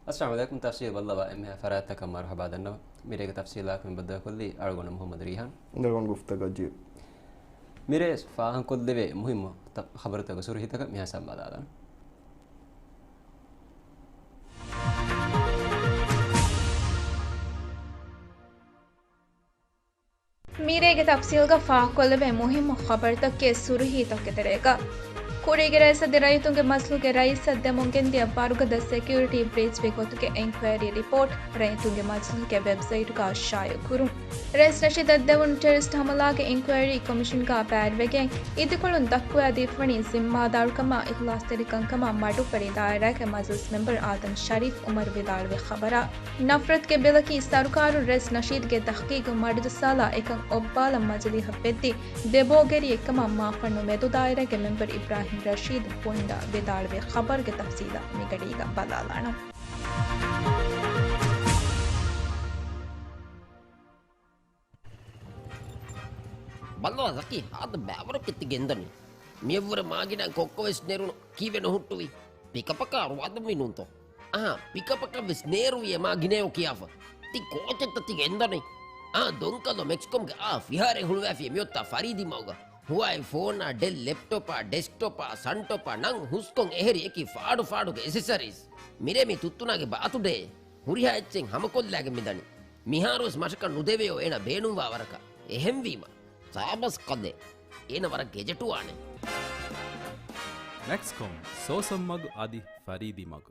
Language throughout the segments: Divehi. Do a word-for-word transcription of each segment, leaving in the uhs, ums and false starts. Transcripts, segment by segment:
އައްސަލާމު ޢަލައިކުމް. ތަފްސީލް ބައްލަވާ އެންމެހާ ފަރާތްތަކަށް މަރުޙަބާ ދަންނަވަން. މިރޭގެ ތަފްސީލާ ކުރިން ބައްދަލުކޮށްލީ އަޅުގަނޑު މުޙައްމަދު ރީޙާން. އަޅުގަނޑު ގުފްތަ ގައްޖި. މިރޭ ފާހަގަކޮށްލެވޭ މުހިއްމު ތަ-، ޚަބަރުތަކުގެ ސުރުޚީތަކަށް މިހާ ސަމާލާލާނަން. މިރޭގެ ތަފްސީލްގަ ފާހަގަކޮށްލެވޭ މުހިއްމު ޚަބަރުތަކެއް ސުރުޚީތަކުގެ ތެރޭގަ. ކުރީގެ ރައީސް އަދި ރައްޔިތުންގެ މަޖިލީހުގެ ރައީސަށް ދެމުން ގެންދިޔަ ވަރުގަދަ ސެކިއުރިޓީ ބްރީޗްވި ގޮތުގެ އެންކުއަރީ ރިޕޯޓް ރައްޔިތުންގެ މަޖިލީހުގެ ވެބްސައިޓުގަ ޝާއިޢު ކުރުން. ރައީސް ނަޝީދަށް ދެވުނު ޓެރަރިސްޓް ހަމަލާގެ އެންކުއަރީ ކޮމިޝަންގަ ބައިވެގެން އިދިކޮޅުން ދައްކުވައިދީފަވަނީ ޒިންމާދާރުކަމާ، އިޚްލާޞްތެރިކަންކަމާ، މަޑުއްވަރި ދާއިރާގެ މަޖިލިސް މެމްބަރު އާދަމް ޝަރީފް އުމަރު ވިދާޅުވި ޚަބަރާ. ނަފްރަތުގެ ބިލަކީ ސަރުކާރުން ރައީސް ނަޝީދުގެ ތަޙްޤީޤު މަޑުޖައްސާލާ އެކަން އޮއްވާލަން މަޖިލީހަށް ވެއްދި ދެބޯގެރިއެއްކަމަށް މާފަންނު މެދުދާއިރާގެ މެމްބަރު އިބްރާހިމް ރަޝީދު ފުންޑާ ވިދާޅުވި ޚަބަރުގެ ތަފްސީލާ މިގަޑީގަ ބަލާލާނަން. ބައްލަވާ ޒަކީ، ހާދަ ބައިވަރަކަށް ތި ގެންދަނީ. މިއަށްވުރެ މާގިނަ ކޮއްކޮ ވެސް ނެރުނު ކީއްވެ ނުހުއްޓުވީ؟ ޕިކަޕަކާ ރުވާދަންވީ ނޫންތޯ؟ އަހާ، ޕިކަޕަކަށް ވެސް ނޭރުވި އެ މާ ގިނައޯ ކިޔާފަ. ތި ކޯޗެއްތަ ތި ގެންދަނީ؟ އާ، ދޮންކަލޯ މެކްސްކޮމްގެ އާ ފިހާރައެއް ހުޅުވާފި މިއޮތްތާ ފަރީދީ މަގުގަ. ހުވާއި ފޯނާ، ޑެލް ލެޕްޓޮޕާ، ޑެސްކްޓޮޕާ، ސަންޓޮޕާ ނަން ހުސްކޮން އެހެރި އެކި ފާޑު ފާޑުގެ އެސެސަރީސް. މިރޭ މި ތުއްތުނާގެ ބާތުޑޭ. ހުރިހާ އެއްޗެއް ހަމަކޮށްލާގެން މިދަނީ. މިހާރުވެސް މަށަކަށް ނުދެވެޔޯ އޭނަ ބޭނުންވާ ވަރަކަށް. އެހެންވީމަ، ސާބަސް ކަލޭ. އޭނަ ވަރަށް ގެޖެޓުވާނެ. މެކްސްކޮމް، ސޯސަން މަގު އަދި ފަރީދީ މަގު.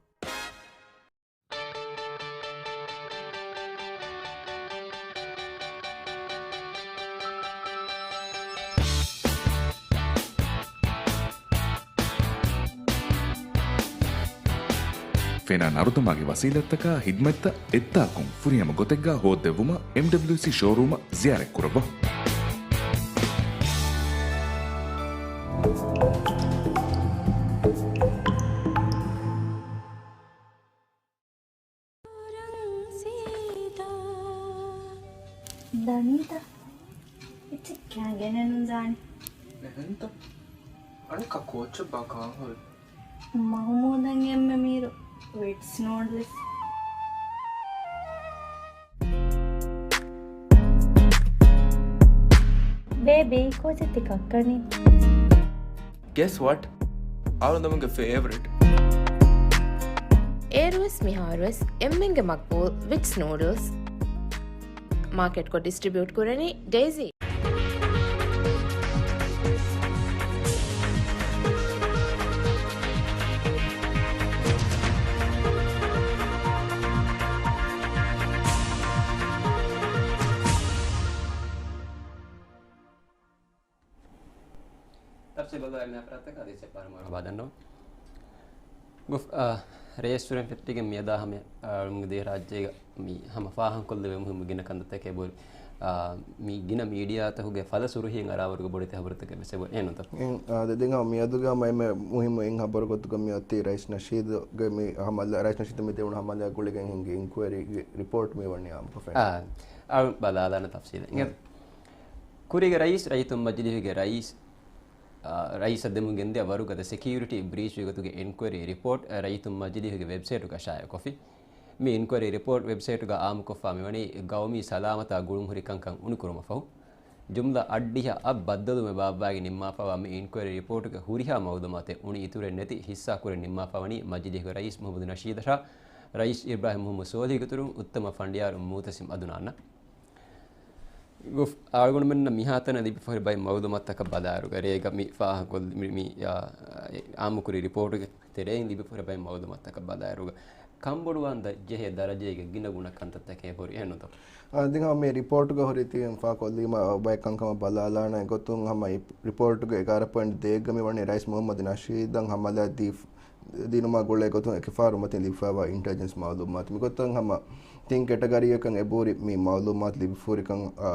ފެނާ ނަރުދަމާގެ ވަސީލަތްތަކާ ހިދްމަތްތައް އެއްދާކުން ފުރިހަމަ ގޮތެއްގަ ހޯއްދެއްވުމަށް އެމްޑަބްލިއުސީ ޝޯރޫމަށް ޒިޔާރަތްކުރައްވާ. ދަނީތަ؟ އެއްޗެއް ކާގެނެއް ނުދާނެ. އެހެންތަ؟ އަނެއްކާ ކޯޗެއްބާ ކާން ހުރި؟ މަހުމޫދަށް އެންމެ މީރު ވިޓްސް ނޫޑްލްސް. ބޭބީ، ކޯޗެއް ތި ކައްކަނީ؟ Guess what? އަޅުގަނޑުމެންގެ ފޭވަރިޓް. އޭރުވެސް މިހާރުވެސް އެންމެންގެ މަގްބޫލް ވިޓްސް ނޫޑްލްސް. މާކެޓްކޮށް ޑިސްޓްރިބިއުޓް ކުރަނީ ޑެއިޒީ. ތަފްސީލް ބައްލަވާ އެންމެހާ ފަރާތްތަކަށް އަދި އެއްބާރު މަރުޙަބާ ދަންނަވަން. ގުފް، އާ، ރޭސްޓުރެންޓް ފެއްޓިގެން މިއަދާ ހަމަ، އާ، އަޅުގަނޑުމެންގެ ދިވެހިރާއްޖޭގަ މި ހަމަ ފާހަގަކޮށްލެވޭ މުހިއްމު ގިނަ ކަންތައްތަކެއް ބުރި، އާ، މި ގިނަ މީޑިއާތަކުގެ ފަލަ ސުރުޚީން އަރާވަރުގެ ބޮޑެތި ހަބަރުތަކެއް ވެސް އެބުރި އެހެންނޫންތަ؟ އިން، އާ، ދެ-، ދެން ހަމަ މިއަދުގަ ހަމަ އެންމެ މުހިއްމު އެއް ހަބަރު ގޮތުގަ މިއޮތީ ރައީސް ނަޝީދުގެ މި ހަމަލާ، ރައީސް ނަޝީދު މި ދެވުނު ހަމަލާ ގުޅިގެން ހިންގި އިންކުއަރީގެ ރިޕޯޓް މި ވަނީ އާއްމުކޮށްފަ. އާ، އަޅު ބަލާލާނަ ތަފްސީލަށް. އިނގޭ. ކުރީގެ ރައީސް، ރައްޔިތުން މަޖިލީހުގެ ރައީސް، އާ، ރައީސަށް ދެމުން ގެންދިޔަ ވަރުގަދަ ސެކިއުރިޓީ ބްރީޗް ވިގޮތުގެ އިންކުއަރީ ރިޕޯޓް، އާ، ރައްޔިތުން މަޖިލީހުގެ ވެބްސައިޓުގަ ޝާއިޢުކޮށްފި. މި އިންކުއަރީ ރިޕޯޓް ވެބްސައިޓުގަ އާއްމުކޮށްފާ މިވަނީ ގައުމީ ސަލާމަތާ ގުޅުންހުރި ކަންކަން އުނިކުރުމަށް ފަހު. ޖުމްލަ އަށްޑިހަ އަށް ބައްދަލުވުމެއް ބާއްވައިގެން ނިންމާފާވާ މި އިންކުއަރީ ރިޕޯޓުގެ ހުރިހާ މައުލޫމާތެއް އުނި އިތުރެއް ނެތި ހިއްސާކުރެން ނިންމާފާވަނީ މަޖިލީހުގެ ރައީސް މުޙައްމަދު ނަޝީދަށާ ރައީސް އިބްރާހިމް މުޙައްމަދު ސޯލިހުގެ އިތުރުން އުއްތަމަ ފަނޑިޔާރު މުޢުތަސިމް އަދުނާންނަށް. ގުފް، އަޅުގަނޑުމެންނަށް މިހާތަނަށް ލިބިފަހުރި ބައެއް މައުލޫމާތުތަކަށް ބަލާއިރުގަ، ރޭގަ މި ފާހަގަކޮށް، މި، މި، އާ، އާއްމުކުރި ރިޕޯޓުގެ ތެރެއިން ލިބިފަހުރި ބައެއް މައުލޫމާތުތަކަށް ބަލާއިރުގަ، ކަންބޮޑުވާން ދަ-، ޖެހޭ ދަރަޖައިގެ ގިނަ ގުނަ ކަންތައްތަކެއް ހުރި އެހެންނުތޯ؟ އާ، ދެން ހަމަ މި ރިޕޯޓުގަ ހުރި ތިބެން ފާކޮށްލީމަ ބައެއް ކަންކަމަށް ބަލާލާނެ ގޮތުން، ހަމަ އި-، ރިޕޯޓުގެ އެގާރަ ޕޮއިންޓް ދޭއްގަ މި ވަނީ ރައީސް މުޙައްމަދު ނަޝީދަށް ހަމަލާ ދީ-، ދިނުމާ ގުޅޭ ގޮތުން އެކި ފަހަރު މަތިން ލިބިފައިވާ އިންޓެލިޖެންސް މައުލޫމާތު. މިގޮތަށް ހަމަ ތިން ކެޓަގަރީއަކަށް އެބަހުރި މި މައުލޫމާތު ލިބިފަހުރިކަން، އާ،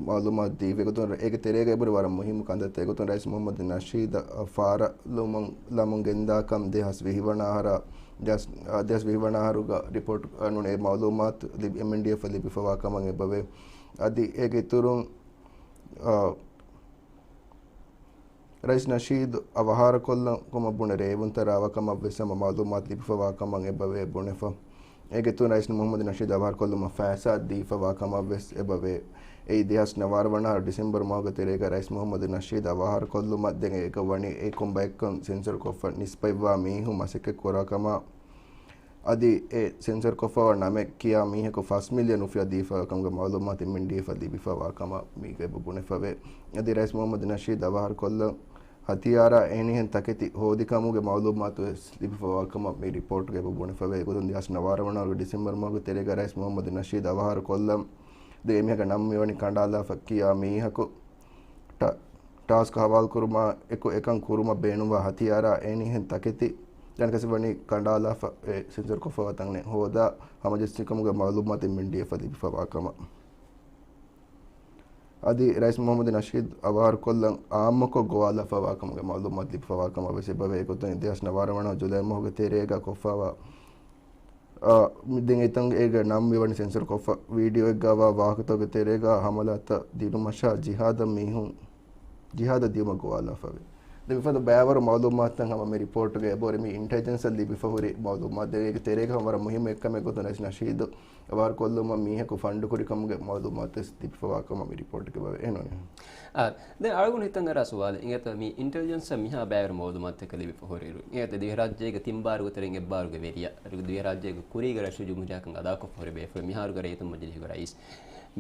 މައުލޫމާތު ދީފަ. އެގޮތުން އޭގެ ތެރޭގަ އެބަހުރި ވަރަށް މުހިއްމު ކަންތައްތައް. އެގޮތުން ރައީސް މުޙައްމަދު ނަޝީދަށް ފާރަލުމުން ލަމުން ގެންދާކަން ދެހާސް ވިހި ވަނަ އަހަރަށް، ދެހާސް، އާ، ދެހާސް ވިހި ވަނަ އަހަރުގަ ރިޕޯޓް ނޫން އެ މައުލޫމާތު ލިބި، އެމްއެންޑީއެފް ލިބިފަވާ ކަމަށް އެބަވޭ. އަދި އޭގެ އިތުރުން، އާ، ރައީސް ނަޝީދު އަވަހާރަކޮށްލަން ކަމަށް ބުނެ ރޭވުންތައް ރާވާ ކަމަށް ވެސް ހަމަ މައުލޫމާތު ލިބިފަވާ ކަމަށް އެބަވޭ ބުނެފަ. އޭގެ އިތުރުން ރައީސް މުހައްމަދު ނަޝީދު އަވަހާރަކޮށްލުމަށް ފައިސާ ދީފަވާ ކަމަށް ވެސް އެބަވޭ. އެއީ ދެހާސް ނަވާރަ ވަނަ އަހަރު ޑިސެމްބަރު މަހުގެ ތެރޭގަ ރައީސް މުހައްމަދު ނަޝީދު އަވަހާރަކޮށްލުމަށް ދެން އޭގަ ވަނީ އެ ކޮންބައެއްކަން ސެންސަރު ކޮށްފަ ނިސްބަތްވާ މީހުން މަސައްކަތް ކުރާ ކަމަށް އަދި އެ ސެންސަރު ކޮށްފަވާ ނަމެއް ކިޔާ މީހަކު ފަސް މިލިއަން ރުފިޔާ ދީފަ ކަމުގެ މައުލޫމާތު މިންޑީފަ ލިބިފަވާ ކަމަށް މީގަ އެބަ ބުނެފަވޭ. އަދި ރައީސް މުހައްމަދު ނަޝީދު އަވަހާރަކޮށްލަން ހަތިޔާރާ އެހެނިހެން ތަކެތި ހޯދި ކަމުގެ މައުލޫމާތު ވެސް ލިބިފަވާ ކަމަށް މި ރިޕޯޓްގަ އެބަ ބުނެފަވޭ. އެގޮތުން ދެހާސް ނަވާރަ ވަނަ އަހަރު ޑިސެމްބަރު މަހުގެ ތެރޭގަ ރައީސް މުހައްމަދު ނަޝީދު އަވަހާރަކޮށްލަން ދެން އެމީހަކަށް ނަން މިވަނީ ކަނޑާލާފަ ކިޔާ މީހަކު ޓަ-، ޓާސްކް ހަވާލުކުރުމާ އެކު އެކަން ކުރުމަށް ބޭނުންވާ ހަތިޔާރާ އެހެނިހެން ތަކެތި ދަނިކަސި ވަނީ ކަނޑާލާފަ އެ ސެންސަރު ކޮށްފަވާ ތަން ހޯދާ ހަމަޖެއްސިކަމުގެ މައުލޫމާތު މިންޑީއަށް ލިބިފަވާ ކަމަށް. އަދި ރައީސް މުހައްމަދު ނަޝީދު އަވަހާރަކޮށްލަން އާއްމުކޮށް ގޮވާލަފަވާ ކަމުގެ މައުލޫމާތު ލިބިފަވާ ކަމަށް ވެސް އެބަވޭ. އެގޮތުން ދެހާސް ނަވާރަ ވަނަ ޖުލައި މަހުގެ ތެރޭގަ ކޮށްފަވާ އާ، މި ދެން އެތަން އޭގެ ނަން މިވަނީ ސެންސަރު ކޮށްފަ ވީޑިއޯއެއްގަ ވާ ވާހަކަތަކުގެ ތެރޭގަ ހަމަލާތައް ދިނުމަށާ ޖިހާދަށް މީހުން ޖިހާދަށް ދިޔުމަށް ގޮވާލާފަވޭ. ދެން މިފަދަ ބައިވަރު މައުލޫމާތުތައް ހަމަ މި ރިޕޯޓުގަ އެބަހުރި މި އިންޓެލިޖެންސަށް ލިބިފަ ހުރި މައުލޫމާތު. ދެން އޭގެ ތެރޭގަ ހަމަ ވަރަށް މުހިއްމު އެއްކަމެއް ގޮތުން ރައީސް ނަޝީދު އަވަހާރަކޮށްލުމަށް މީހަކު ފަންޑު ކުރި ކަމުގެ މައުލޫމާތު ވެސް ލިބިފަވާ ކަމަށް މި ރިޕޯޓުގަ އެބަ އެނުނީ. އާ، ދެން އަޅުގަނޑު ހިތަށް އަރާ ސުވާލެއް އިނގޭތޯ، މި އިންޓެލިޖެންސަށް މިހާ ބައިވަރު މައުލޫމާތުތަކެއް ލިބިފަ ހުރިއިރު، އިނގޭތޯ ދިވެހިރާއްޖޭގެ ތިން ބާރުގެ ތެރެއިން އެއްބާރުގެ ވެރިޔާ، ދިވެހިރާއްޖޭގެ ކުރީގެ ރައީސުލްޖުމްހޫރިއްޔާކަން އަދާކޮށްފަ ހުރި ބޭފުޅެއް، މިހާރުގެ ރައްޔިތުން މަޖިލީހުގެ ރައީސް.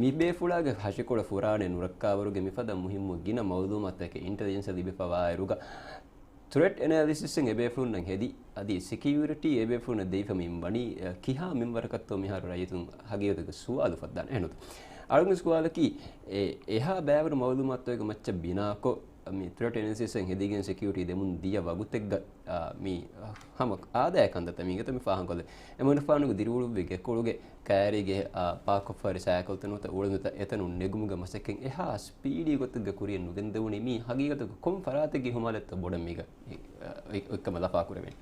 މި ބޭފުޅާގެ ހަށިކޮޅަށް ފުރާނައެއް ނުރައްކާވަރުގެ މިފަދަ މުހިއްމު ގިނަ މައުލޫމާތުތަކެއް އިންޓެލިޖެންސަށް ލިބިފަވާއިރުގަ، ތްރެޓް އެނާލިސިސްއިން އެބޭފުޅުންނަށް ހެދި، އަދި ސެކިއުރިޓީ އެބޭފުޅުންނަށް ދެވިފަ މި ވަނީ، އަ، ކިހާ މިންވަރަކަށްތޯ މިހާރު ރައްޔިތުން ހަގީގަތުގެ ސުވާލު އުފައްދާނެ އެހެންނުތަ؟ އަޅުގަނޑު ސުވާލަކީ، އެ، އެހާ ބައިވަރު މައުލޫމާތުތަކުގެ މައްޗަށް ބިނާކޮށް، މި ތްރެޓް އެނާލިސިސްއިން ހެދިގެން ސެކިއުރިޓީ ދެމުން ދިޔަ ވަގުތެއްގަ، އަ، މި ހަމަ އާދަޔާ ކަންތައްތައް މީގެ މި ފާހަގަކޮށްލެ. އެމަނިފާނުގެ ދިރިއުޅުއްވި ގެކޮޅުގެ ކައިރީގެ، އާ، ޕާކޮށްފަހަރި ސައިކަލްތައް ނުވަތަ އުޅަނދުތައް އެތަނުން ނެގުމުގެ މަސައްކަތް އެހާ ސްޕީޑީ ގޮތެއްގަ ކުރިޔަށް ނުގެންދެވުނީ މީ ހަގީގަތުގަ ކޮން ފަރާތެއްގެ ހިމާލަތްތައް ބޮޑަށް މީގަ، އެ، އެ، އެކަމަށް ލަފާކުރެވެނީ؟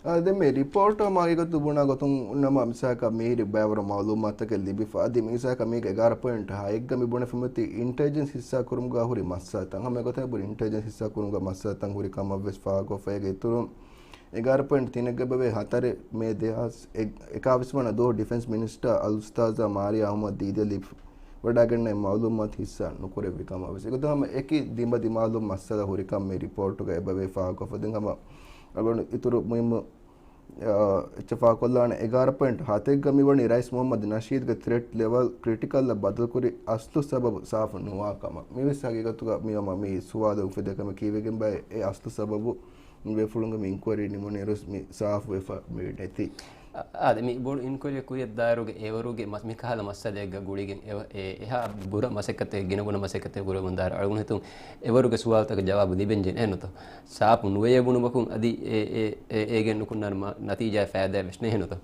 އާ، ދެން މި ރިޕޯޓަށް މާގިގަތު ބުނާ ގޮތުން ނަމަ މިސާކަށް މީރި ބައިވަރު މައުލޫމާތުތަކެއް ލިބިފަ އަދި މިސާކަށް މީގެ އެގާރަ ޕޮއިންޓް ހައެއްގަ މި ބުނެފަ މިއޮތީ އިންޓެލިޖެންސް ހިއްސާ ކުރުމުގަ ހުރި މައްސަލަތައް. ހަމަ އެގޮތަށް ބުރި އިންޓެލިޖެންސް ހިއްސާ ކުރުމުގަ މައްސަލަތައް ހުރި ކަމަށް ވެސް ފާހަގަކޮށްފަ އޭގެ އިތުރުން އެގާރަ ޕޮއިންޓް ތިނެއްގަ ބެވޭ ހަތަރެއް މޭ ދެހާސް އެކާވީސް ވަނަ ދުވަހު ޑިފެންސް މިނިސްޓަރ އަލްއުސްތާޒާ މާރިޔާ އަޙްމަދު ދީދަ ލިބި ވަޑައިގެންނެވި މައުލޫމާތު ހިއްސާ ނުކުރެއްވި ކަމަށް ވެސް. އެގޮތަށް ހަމަ އެކި ދިމަ ދިމާލުން މައްސަލަ ހުރިކަން މި ރިޕޯޓުގަ އެބަވޭ ފާހަގަކޮށްފަ. ދެން ހަމަ އަޅުގަނޑު އިތުރު މުހިއްމު، އާ، އެއްޗެއް ފާހަގަކޮށްލާނެ. އެގާރަ ޕޮއިންޓް ހަތެއްގަ މިވަނީ ރައީސް މުހައްމަދު ނަޝީދުގެ ތްރެޓް ލެވަލް ކްރިޓިކަލްއަށް ބަދަލުކުރި އަސްލު ސަބަބު ސާފު ނުވާ ކަމަށް. މިވެސް ހަގީގަތުގަ މި ހަމަ މި ސުވާލު އުފެދޭ ކަމެއް ކީއްވެގެންބާ އެ އަސްލު ސަބަބު މި ބޭފުޅުންގެ މި އިންކުއަރީ ނިމުނުއިރު މި ސާފުވެފަ މި ނެތި. އަ، އާދެ، މި ބޮޑު އިންކުއަރީއެއް ކުރިއަށްދާއިރުގަ އެވަރުގެ މަ-، މިކަހަލަ މައްސަލައެއްގަ ގުޅިގެން އެ-، އެ-، އެހާ ބުރަ މަސައްކަތެއް، ގިނަގުނަ މަސައްކަތެއް ކުރެވެމުންދާއިރު އަޅުގަނޑު ހިތުން އެވަރުގެ ސުވާލުތަކަށް ޖަވާބު ލިބެންޖެހޭ ނުތޯ؟ ސާފު ނުވެޔޭ ބުނުމަކުން އަދި އެ-، އެ-، އެ-، އޭގެން ނުކުންނާނެ ނަތީޖާއެއް ފައިދާއެއް ވެސް ނެހޭ ނުތޯ؟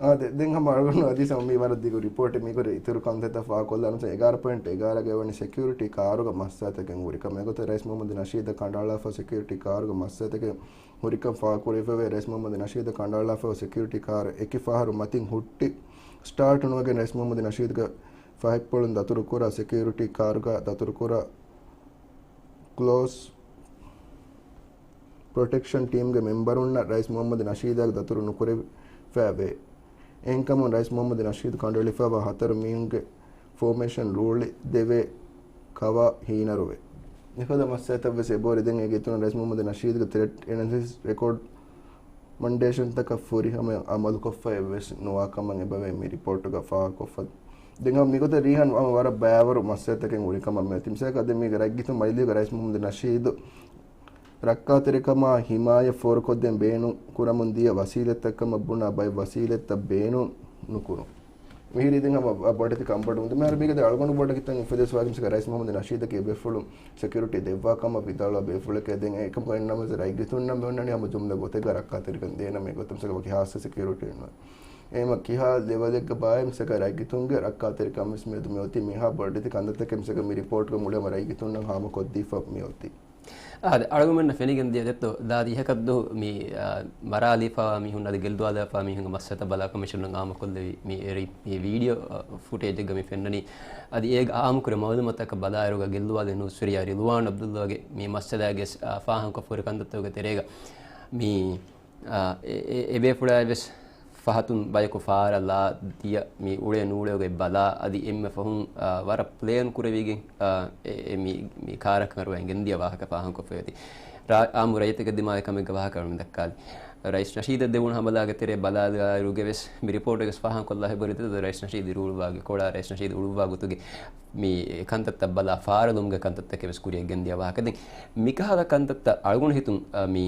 އާދެ، ދެން ހަމަ އަޅުގަނޑު އަދި ސަމް މި ވަރަށް ދިގު ރިޕޯޓެއް މިކުރި އިތުރު ކަންތައްތައް ފާހަގަކޮށްލާނަން. އެގާރަ ޕޮއިންޓް އެގާރަގަ ވަނީ ސެކިއުރިޓީ ކާރުގަ މައްސަލަތަކެއް ހުރިކަމަށް. އެގޮތަށް ރައީސް މުހައްމަދު ނަޝީދަށް ކަނޑައަޅާފަ ސެކިއުރިޓީ ކާރުގަ މައްސަލަތަކެއް ހުރިކަން ފާހަގަކުރެވިފަވޭ. ރައީސް މުހައްމަދު ނަޝީދަށް ކަނޑައަޅާފަ ސެކިއުރިޓީ ކާރު އެކި ފަހަރު މަތިން ހުއްޓި ސްޓާޓް ނުވެގެން ރައީސް މުހައްމަދު ނަޝީދުގެ ފަހަތްޕުޅުން ދަތުރުކުރާ ސެކިއުރިޓީ ކާރުގަ ދަތުރުކުރާ ކްލޯސް ޕްރޮޓެކްޝަން ޓީމްގެ މެމްބަރުންނަށް ރައީސް މުހައްމަދު ނަޝީދާގެ ދަތުރު ނުކުރެވިފައިވޭ. އެހެންކަމުން ރައީސް މުހައްމަދު ނަޝީދު ކަނޑައެޅިފައިވާ ހަތަރު މީހުންގެ ފޯމޭޝަން ރޫޅި ދެވޭ ކަވާ ހީނަރުވޭ. މިފަދަ މައްސަލަތައް ވެސް އެބަހުރި. ދެން އޭގެ އިތުރުން ރައީސް މުހައްމަދު ނަޝީދުގެ ތްރެޓް އެނަލިސިސް ރެކޯޑް މަންޑޭޝަންތަކަށް ފުރިހަމަ އަމަލުކޮށްފައެއް ވެސް ނުވާ ކަމަށް އެބަވޭ މި ރިޕޯޓުގަ ފާހަގަކޮށްފަ. ދެން ހަމަ މިގޮތަށް ރީހާން ވަރަށް ބައިވަރު މައްސަލަތަކެއް ހުރި ކަމަށް މި ތިމްސާކަށް ދެން މީގެ ރައްޔިތުން މަޖިލީހުގެ ރައީސް މުހައްމަދު ނަޝީދު ރައްކާތެރިކަމާ ހިމާޔަތް ފޯރުކޮށްދޭން ބޭނުން ކުރަމުން ދިޔަ ވަސީލަތްތައް ކަމަށް ބުނާ ބައެއް ވަސީލަތްތައް ބޭނުން ނުކުރުން. މިހިރީ ދެން ހަމަ ބޮޑެތި ކަންބޮޑުވުން. ދެން މިހާރު މީގަ ދެން އަޅުގަނޑު ބޮޑަށް ކިތަން އުފެދޭ ސުވާލެއް މިސަކަ ރައީސް މުހައްމަދު ނަޝީދަކީ އެބޭފުޅުން ސެކިއުރިޓީ ދެއްވާ ކަމަށް ވިދާޅުވާ ބޭފުޅެކޭ. ދެން އެކަމަކު އެންނަމަސް ރައްޔިތުންނަށް މި އޮންނަނީ ހަމަ ޖުމްލަ ގޮތެއްގަ ރައްކާތެރިކަން ދޭނަމޭ ގޮތަށް މިސަކަ ވަކި ހާއްސަ ސެކިއުރިޓީ ނުވޭ. އެހެމަ ކިހާ ލެވަލެއްގަ ބާއޭ މިސަކަ ރައްޔިތުންގެ ރައްކާތެރިކަން ވެސް މިއަދު މިއޮތީ މިހާ ބޮޑެތި ކަންތައްތަކެއް މިސަކަ މި ރިޕޯޓްގަ މުޅި ހަމަ ރައްޔިތުންނަށް ހާމަކޮށްދީފަ މިއޮތީ. އާދެ، އަޅުގަނޑުމެންނަށް ފެނިގެން ދިޔަ ދެއްތޯ، ދާދި އިހަކަށްދު މި، އާ، މަރާލީފާވާ މީހުން އަދި ގެއްލުވާލާފާ މީހުންގެ މައްސަލަތައް ބަލާ ކޮމިޝަނުން އާއްމުކޮށްލެވި މި އެ ރި-، މި ވީޑިއޯ، އާ، ފުޓޭޖެއްގަ މި ފެންނަނީ. އަދި އޭގަ އާއްމުކުރި މައުލޫމާތުތަކަށް ބަލާއިރުގަ ގެއްލުވާލި ނޫސްވެރިޔާ ރިލްވާން އަބްދުﷲގެ މި މައްސަލާގެ، އާ، ފާހަގަކޮށް ފުރި ކަންތައްތަކުގެ ތެރޭގަ މި އާ، އެ، އެ، އެބޭފުޅާއި ވެސް ފަހަތުން ބަޔަކު ފާރަށް ލާ ދިޔަ މި އުޅޭ ނޫޅޭގޮތް ބަލާ، އަދި އެންމެ ފަހުން، އާ، ވަރަށް ޕްލޭން ކުރެވިގެން، އާ، އެ، އެ މި، މި ކާރަކަށް އަރުވައިގެން ދިޔަ ވާހަކަ ފާހަގަކޮށްފައި އޮތީ. ރާ-، އާއްމު ރައްޔިތެއްގެ ދިމާވި ކަމެއްގެ ވާހަކަ އަޅުގަނޑު ދައްކާލި. ރައީސް ނަޝީދަށް ދެވުނު ހަމަލާގެ ތެރޭ ބަލާލާއިރުގެ ވެސް މި ރިޕޯޓުގެ ފާހަގަކޮށްލާ ހެބުނި ދެ ރައީސް ނަޝީދު އިރުއުޅުއްވާގެ ކޮޅާ، ރައީސް ނަޝީދު އުޅުއްވާ ގޮތުގެ މި ކަންތައްތައް ބަލާ ފާރަލުމުގެ ކަންތައްތަކެއް ވެސް ކުރިއަށް ގެންދިޔަ ވާހަކަ. ދެން މިކަހަލަ ކަންތައްތައް އަޅުގަނޑު ހިތުން، އަ، މި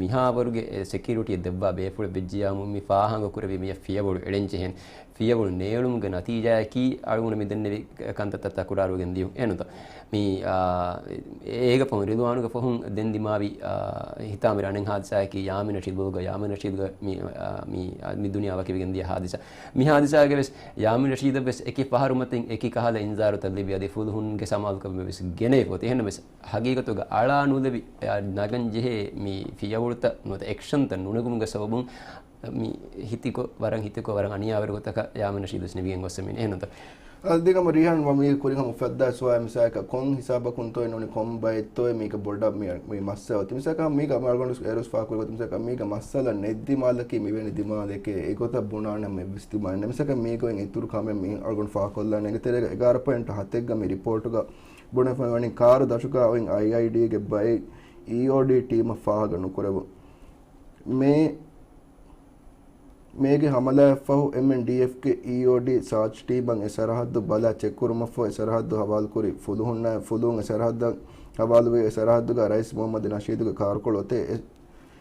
މިހާވަރުގެ ސެކިއުރިޓީއެއް ދެއްވާ ބޭފުޅެއް ވެއްޖިޔާމު މި ފާހަގަ ކުރެވި މި ފިޔަވަޅު އެޅެން ޖެހެން. ފިޔަވަޅު ނޭޅުމުގެ ނަތީޖާއަކީ އަޅުގަނޑު މި ދެންނެވި ކަންތައްތައް ތަކުރާރުވެގެން ދިޔުން. އެހެންތޯ؟ މި، އާ، އޭގެ ފަހުން ރިލްވާނުގެ ފަހުން ދެން ދިމާވި، އާ، ހިތާމަވެރި އަނެއް ހާދިސާއަކީ ޔާމީން ނަޝީދުގަ، ޔާމީން ނަޝީދުގަ މި، އާ، މި، އާ، މި ދުނިޔެއާ ވަކިވެގެން ދިޔަ ހާދިސާ. މި ހާދިސާގެ ވެސް ޔާމީން ނަޝީދަށް ވެސް އެކި ފަހަރު މަތިން އެކި ކަހަލަ އިންޒާރުތައް ލިބި އަދި ފުލުހުންގެ ސަމާލުކަމެއް ވެސް ގެނެވިފަ އޮތީ. އެހެންނަމަވެސް ހަގީގަތުގަ އަޅާ ނުލެވި، އާ، ނަގަން ޖެހޭ މި ފިޔަވަޅުތައް ނުވަތަ އެކްޝަންތައް ނުނެގުމުގެ ސަބަބުން މި ހިތިކޮށް، ވަރަށް ހިތިކޮށް، ވަރަށް އަނިޔާވެރި ގޮތަކަށް ޔާމީން ނަޝީދު ވެސް ނިމިގެން ގޮސް މި އެހެންތޯ؟ އަ، ދިގަމަ ރީހާން ވަ މީ ކުރިހަމަ ފައްދާ ސުވާ މިސާއަކަށް ކޮން ހިސާބަކުންތޯ ނޫނީ ކޮން ބައެއްތޯ މީގަ ބޮޑަށް މި، މި މައްސަލަ އޮތީ. މިސާކަށް މީގަ އަޅުގަނޑު އޭރުސް ފާކުރި ގޮތަށް މިސާކަށް މީގަ މައްސަލަ ނެތް ދިމާލަކީ މިވެނި ދިމާލެކޭ އެގޮތަށް ބުނާނެ މެއްވެސް ދިމާލެއް ނެ. މިސާކަށް މީގޮތް އިތުރު ކަމެއް މި އަޅުގަނޑު ފާކޮށްލާނެ. އޭގެ ތެރޭގަ އެގާރަ ޕޮއިންޓް ހަތެއްގަ މި ރިޕޯޓުގަ ބުނެފައި ވަނީ ކާރު ދަށުގަ އޮތް އައިއައިޑީގެ ބައެއް އީއޯޑީ ޓީމަށް ފާހަގަ ނުކުރެވުން. މޭ މޭގެ ހަމަލާއަށްފަހު، އެމްއެންޑީއެފްގެ އީއޯޑީ ސާޗް ޓީމަށް އެ ސަރަހައްދު ބަލާ ޗެކް ކުރުމަށްފަހު، އެ ސަރަހައްދު ހަވާލުކުރި ފުލުހުންނާއި، ފުލުހުން އެ ސަރަހައްދަށް ހަވާލުވި އެ ސަރަހައްދުގަ ރައީސް މުހައްމަދު ނަޝީދުގެ ކާރުކޮޅު އޮތޭ. އެ،